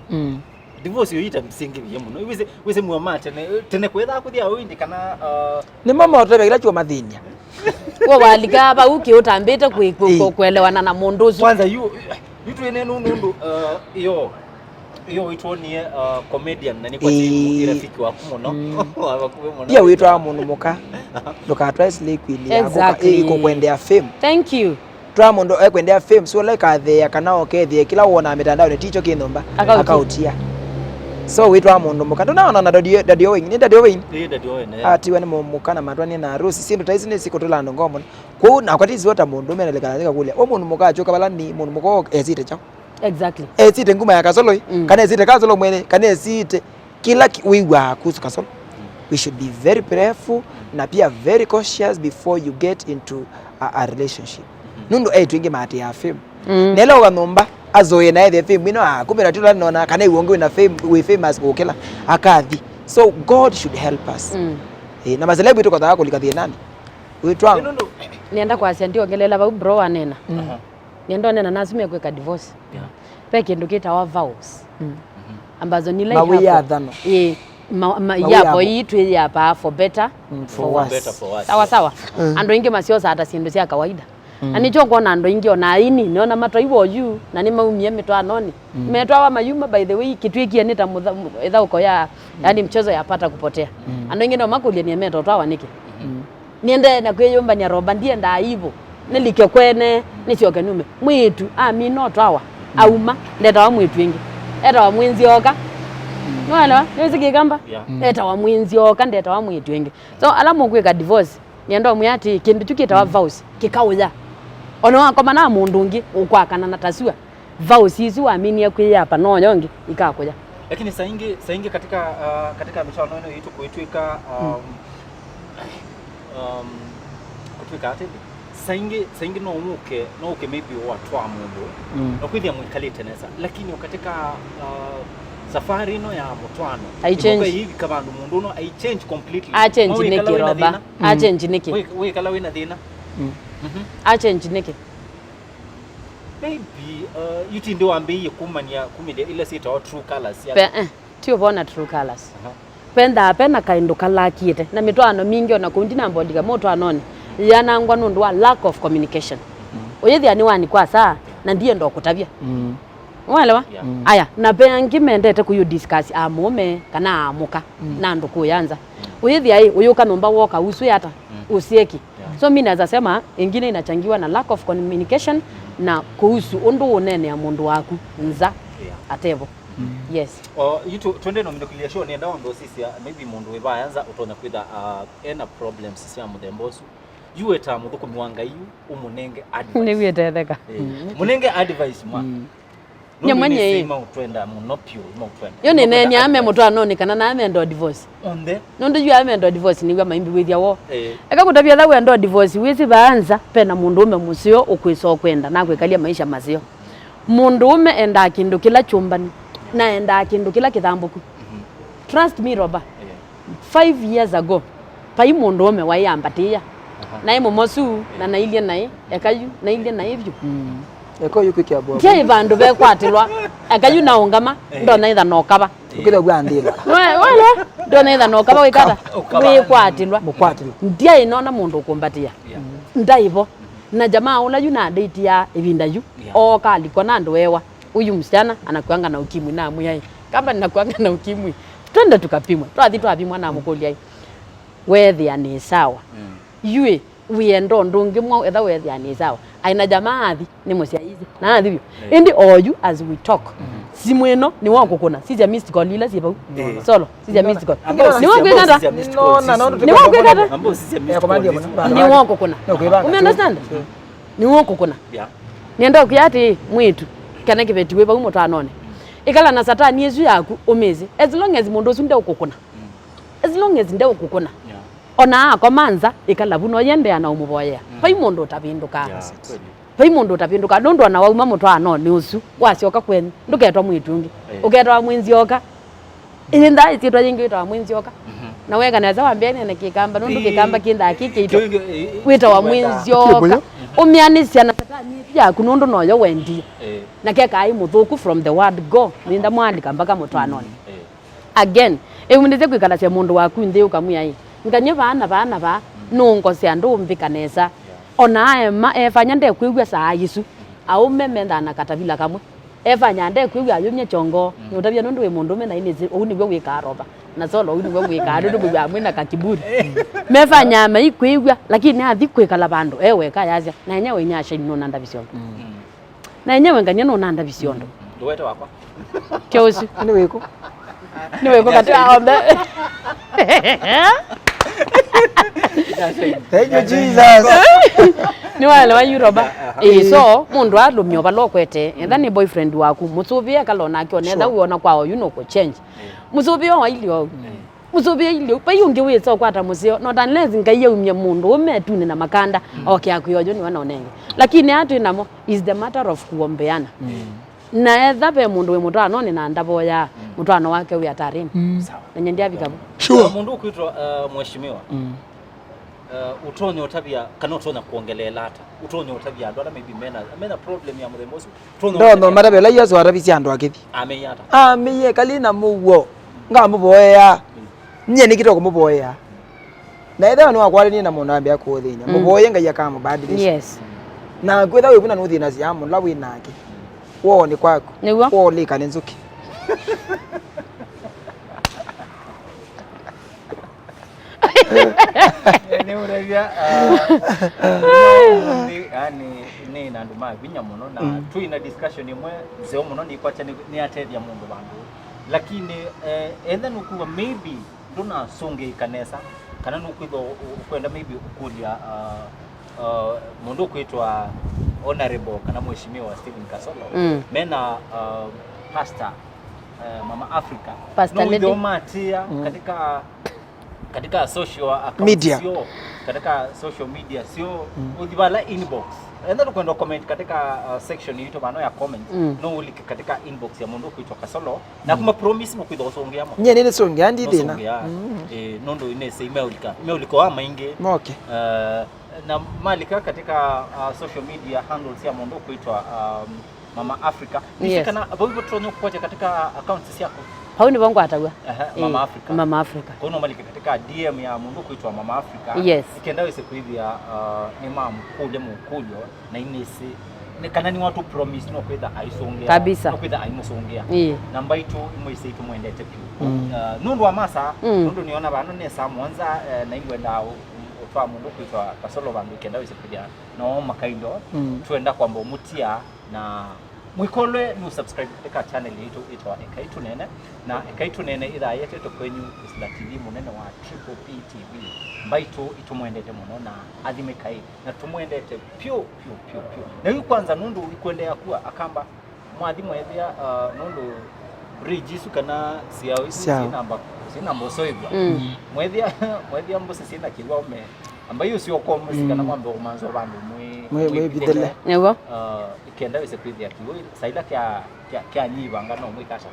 Mm. Divorce yo ita msingi vya mũno. Wĩsĩ, wĩsĩ muo ma tene, tene kwetha kũthia ũindi kana, uh, nĩ mama ũtebe kĩla chuo mathinya. Wo walika vau kĩ ũtambĩte kũ-, kũ-, kũ-, ĩĩ, kũelewana na mũndũ ũsu. Kwanza yu, yu twene nũ-, nũndũ, uh, yo, yo itwonie, uh, comedian na nĩ kwa, ĩĩ, timu, ĩ rafiki waku mũno. Mm. Wa vakuvĩ mũno. Pia wĩtwa mũndũ mũka. Ndũkatwae slay queen ya kũka, exactly, ĩĩ, kũkwendea fame. Thank you. Twa mũndũ ekwendea fame, so ũla ĩkatheea kana okethĩe kĩla wonaa mĩtandaonĩ tikyo kĩ nyũmba, akaũtia, akaũtia. So wĩtwa mũndũ mũka. Ndũnaona na Daddy, Daddy Owen, nĩ Daddy Owen? Ĩĩ, Daddy Owen, eh. Atiwa nĩ mũ-, mũka na matwanie na Rose, syĩndũ ta isu nĩsikũtũla andũ ngoo mũno. Kwoou nakwa tisiwa ta mũndũ ũme nalĩkana nĩkakũlya, o mũndũ mũka achoka vala nĩ mũndũ mũka esĩte kyaũ? Exactly. Esĩte nguma ya Kasolo ĩ? Mm. Kana esĩte Kasolo mwene, kana esĩte kĩla ki-, wĩw'aa kuhusu Kasolo. We should be very prayerful na pia very cautious before you get into a, a relationship. Nũndũ eĩtu aingĩ maatĩaa fame. Mm. Na ĩla ũka nyũmba, azoe na ethe fame ĩno, ah, kumbe na tula nona kana iwonge wĩna fame, wĩ famous gũkĩla, akathi. So God should help us. Mm. Eh, na maselebu itũ kothaa kũlika thĩnanĩ. Wĩtwa. Nĩenda kwasya ndiongelela vau bro wanena. Mm. Aha. Nĩenda ũnena nasu mekwĩka divorce. Yeah. Ve kĩndũ kĩtawa vows. Mm. Ambazo nĩ like mawĩathano. Ĩĩ, ma-, ma-, mawĩathano. Yapo ii twĩyapa for better. Mm, for worse. Better for worse. Sawa, sawa. Mm. Andũ aingĩ masyosaa ta syĩndũ sya kawaida. Mm. Na nĩkyo ũkwona andũ aingĩ ona aini, nĩona matwaiwa oyu, na nĩmaumie mĩtwaanonĩ. Mm. Metwawa mayuma, by the way, kĩtwĩkie nĩ ta mũtha-, ĩthaũko ya, yani mchezo ya pata kupotea. Mm. Andũ aingĩ no makũlye nĩemetotwawa nĩkĩ? Mm. Nĩendee na kwĩyũmbany'a roba, ndiendaa aibu. Nĩlike kwene, nĩsyoke nume. Mwĩĩtu amina ũtwawa, auma, ndetawa mwĩĩtu ĩngĩ. Etawa mwĩnzi oka. Nĩwaelewa? Nĩwĩsĩ Kĩkamba? Yeah. Mm. Etawa mwĩnzi oka, ndetawa mwĩĩtu ĩngĩ. So, ala mũkwĩka divorce, nĩenda ũmwĩa atĩ, kĩndũ kyu kĩtawa vows, kĩkaũya. Ona wakoma na mũndũ ũngĩ, ũkwakana na tasua. Vows isu waminie kwĩyapa, no yo ĩngĩ ikakũya. Lakini saa ingĩ, saa ingĩ katika, uh, katika mĩtwaano ĩno itũ kũitwĩka, um, um, kũtwĩka atĩlĩ, saa ingĩ, saa ingĩ no ũke, no ũke maybe watwaa mũndũ, mm, na kwĩthĩa mwĩkalĩte nesa, lakini katika, uh, safari ĩno ya mũtwaano, I change. Ĩmwe ĩivika vandũ mũndũ ũno ai change completely. A change nĩkĩ, Roba? A change nĩkĩ? Wĩ-, wĩkala wĩna thĩna. Mm. Mhm. A change nĩkĩ? Maybe, uh, yu ti nthĩ wambĩĩie kumania, kumĩlya ila syĩtawa true colors sya. Pe-, eh, ti ũvona true colors. Aha. Pendaa pena kaĩndũ kalakiĩte. Na mĩtwaano mingĩ ona kũu ndinambondika mũtwaanonĩ, yanangwa nũndũ wa lack of communication. Mm. Ũyĩthĩa nĩwanikwa saa, na ndienda ũkũtavya. Mm. Waelewa? Yeah. Mm. Aya, na ve angĩ mendete kũyũ discuss a mũũme kana a mũka, mm, na andũ kũya nza. Mm. Ũyĩthĩa ĩ, ũyũka nyũmba woka uswĩ ata? Mm. Usieki. Yeah. So mi naweza sema, ingine inachangiwa na lack of communication, mm, na kuhusu ũndũ ũnenea mũndũ waku nza, yeah, atevo. Mm. Yes. O, yu tu-, twende no minũkĩlya show, nĩenda ũndũ ũsisya, maybe mũndũ wĩ vaya nza ũtonya kwĩtha, uh, ena problems sya mũthemba ũsu. Yu weta mũthũkũmi wa Ngai yu, ũmũnenge advice. Nĩw'ĩtetheka. Eh, mm, mũnenge advice mwa. Mm. Nyamwe nĩ maũtwenda mũno piũ, maũtwenda. Yo nĩ neni ame mũtwaanonĩ kana na amenda divorce. Onthe. Nũndũ yu amenda divorce nĩw'a maimbi wĩthya wo. Eh. Eka kũtavya tha wenda divorce, wĩsĩ vaanza pena mũndũ ũme mũseo ũkwĩsa ũkwenda na kwĩkalya maisha maseo. Mũndũ ũme endaa kĩndũ kĩla kyũmbanu, na endaa kĩndũ kĩla kĩthambũku. Mhm. Trust me, Roba. Eh. Five years ago, vai mũndũ ũme waĩ ambatĩĩa. Aha. Naĩ mũmosu, na nailye naĩ, eka yu, nailye naĩ vyũ. Mm. Eka yu kwĩkĩa bwa. Ndiaĩ vandũ vekwatĩlwa, eka yu naũngama, eh, ndonaitha nokava. Ũkĩlya bwa ndĩla. Welo, ndonaitha nokava wĩkata, ũkava, wĩkwatĩlwa. Mũkwatĩlwa. Ndiaĩ nona mũndũ ũkũmbatĩa. Yeah. Ndaĩ vo. Na jamaa ũla yu na date ya ĩvinda yu, yeah, ooka alikwa na andũ ewa. Huyu msichana anakuanga na ukimwi, na amwĩai, kama ninakuanga na ukimwi, twende tukapimwe. Twathi twapimwa, na mũkũlya, "Weethĩa nĩ sawa? Mm. Yu ĩ, wĩenda ũndũ ũngĩ mwaũ etha weethĩa nĩ sawa?" Aina jamaa athi, nĩ mũsyaĩĩsye, na athi vyũ. Yeah. Ĩndĩ oyu, as we talk, mm, Simu ĩno nĩ wa kũkũna. Sisya missed call ila syĩ vau. Eh. Solo, sisya missed call. Ambao sisya, ambao sisya missed call. Nĩ wa kwĩkata. Ambao sisya missed call. Nĩ wa kũkũna. Nĩ wa kũkũna. Ũme understand? Nĩ wa kũkũna. Yeah. Nĩenda ũkwĩa atĩ mwĩĩtu, kana kĩveti wĩ vau mũtwaanonĩ. Ĩkala na satani ĩsu yaku, ũmĩsĩ. As long as mũndũ ũsu ndeũkũkũna. As long as ndeũkũkũna. Yeah. Ona akoma nza, ĩkala vu, no yendea na ũmũvoyea. Mm. Vai mũndũ ũtavĩndũkaa. Yeah, kweli. Vai mũndũ ũtavĩndũkaa. Nũndũ ona wauma mũtwaanonĩ ũsu, wasyoka kwenyu, ndũketwa mwĩĩtu ũngĩ. Eh. Ũketwa mwĩnzyoka. Ĩyĩndaa ĩsyĩtwa yĩngĩ wĩtawa mwĩnzyoka. Mhm. Na weka nesa wambĩa nene kĩkamba, nũndũ kĩkamba kĩndaa kĩ kĩito. Wĩtawa mwĩnzyoka. Ũmĩanĩsya na satani ĩsu yaku, nũndũ noyo wendie. Eh. Na kekaai mũthũku from the word go. Nĩnda mwalika mpaka mũtwaanonĩ. Eh. Again, ĩumĩlĩte kwĩkalasya mũndũ waku nthĩ ũkamwĩa ĩ, ngany'e vaa na vaa na vaa, nũngosea ndũmbĩka nesa. Ona aema efanya ndekwĩw'a saa isu, aũme mendaa na katavila kamwe. Efanya ndekwĩw'a ayũmya kyongo, nũtavya nũndũ wĩ mũndũme na inĩsĩ, ũu nĩw'o wĩkaa rova. Na solo ũu nĩw'o wĩkaa, nũndũ mwĩw'aa mwĩ na kakiburi. Mefanya maikwĩw'a, lakini athi kwĩkala vandũ, e weka yasya, na enyewe inyasya inũna ndavisyo. Mm. Na enyewe ngany'a nũnandavisya ũndũ. Ndũwete wakwa. Kyo ũsu. Nĩ wĩkũ? Nĩ wĩkũ katĩ wa onthe? Thank you, Jesus. Nĩ waelewa Europa. Aha. Ĩĩ, so, mũndũ alũmya ũvala ũkwete, etha nĩ boyfriend waku, mũsũvĩe ekala onake, ona etha wĩona kwa oyu nũkũ change. Mũsũvĩe o wailye ou. Mũsũvĩe ilye, vai ũngĩ wĩsa ũkwata mũseo, not unless Ngai aumye mũndũ ũme ĩtunĩ na makanda, oke akwĩa ũyũ nĩwe nonenge. Lakini aa twĩ namo, is the matter of kuombeana. Na etha ve mũndũ wĩ mũtwaanonĩ na ndavoyaa, mũtwaano wake wĩ hatarini. Sawa. Na nyie ndyavika vu. Sure. Mũndũ ũkwĩtwa, uh, mheshimiwa. Uh, ũtonya ũtavya, kana ũtonya kuongeleela ata? Ũtonya ũtavya andũ ala maybe mena, mena problem ya mũthemba ũsu. Ndono matavela Yesu atavisye andũ akĩthi. Ameie ata? Ameie kali na mũuo. Ngamũvoea. Nyie nĩkĩte kũmũvoea. Na ethĩwa nĩwakwatanie na mũndũ ambĩa kũũthĩny'a. Mũvoye Ngai akamũbadilisha. Yes. Na kwĩtha wĩvu na nũthĩnasya mũla wĩ nake. Woo nĩ kwaku. Nĩw'o. Woo ũlĩka nĩ nzũkĩ. Nĩũtavya, ah, ũmũnthĩ, yani, nĩ na andũ ma vinya mũno, na twĩ na discussion ĩmwe nzeo mũno, nĩkwakya nĩ, nĩatethya mũndũ vandũ. Lakini, eh, etha nũkwĩw'a maybe ndũnasũngĩĩka nesa, kana nũkwĩthwa ũ-, ũ-, ũkwenda maybe ũkũlya, ah, ah, mũndũ ũkwĩtwa Honorable kana Mheshimiwa Stephen Kasolo, mena, ah, pastor, eh, Mama Africa. Pastor Lady. No wĩthĩwa matia katika katika social accounts sio, katika social media sio, uthi vala inbox. Enda tukwenda comment katika, uh, section yetu vano ya comments. No ulike katika inbox ya mũndũ ũkwĩtwa Kasolo. Na kuma promise mũkwĩtha ũsũngĩa mo. Nyie nĩ nĩsũngĩa ndi thĩna. Eh, nũndũ inese imeulika. Imeulika wa maingĩ. Okay. Uh, na malika katika, uh, social media handles ya mũndũ ũkwĩtwa, um, Mama Africa. Yes. Kana vau ivo tũtonya kũkwatya katika accounts syaku? Vau nĩvo ngwataw'a. Aha, Mama Africa. Mama Africa. Kono malike katika D M ya mũndũ kwĩtwa Mama Africa. Yes. Ikenda wĩse kwĩthĩa, uh, nĩmamũkũlya mũkũlyo na inĩsĩ. Nĩ kana nĩ watu promise no kwĩtha aisũngĩa. Kabisa. No kwĩtha aimũsũngĩa. Ĩĩ. Namba itũ imwĩsĩ itũmwendete vyũ. Uh, nũndũ wa masa, nũndũ nĩona vano nesa mwonza, eh, na ingwenda ũ-, ũ-, ũtwa mũndũ kwĩtwa Kasolo vandũ ikenda wĩse kwĩthĩa no makaindo. Twenda kwamba ũmũtia Na mwĩkolwe nũ subscribe katika channel yetu ĩtawa Ekai Tũneene. Na Ekai Tũneene ĩthaa yetetwe kwenyu kusila T V mũnene wa Triple P T V. Mbaitũ itũmwendete mũno na athimĩkai. Na tũmwendete pyũ, pyũ, pyũ, pyũ. Na yu kwanza nũndũ ikwendeea kuwa akamba mwathi mwethĩa, uh, nũndũ bridge isu kana siao isu sinamba, sinamba ũsoĩvwa. Mwethĩa, mwethĩa mbũsĩ sina kĩw'aume. Ambai ũsyoka mũsyĩ kana mwambe kũmanza vandũ mwĩ, mwĩ, mwĩvithĩle. Nĩw'o. Uh, ikenda wĩse kwĩthĩa kĩw'ũ saila kya, kya, kyanyivanga no mwĩkata.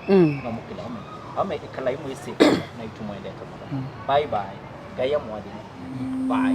No mũkĩla aume. Aume ĩkalai mwĩsĩ na itũmwendete mũno. Bye bye. Ngai amwathime. Bye.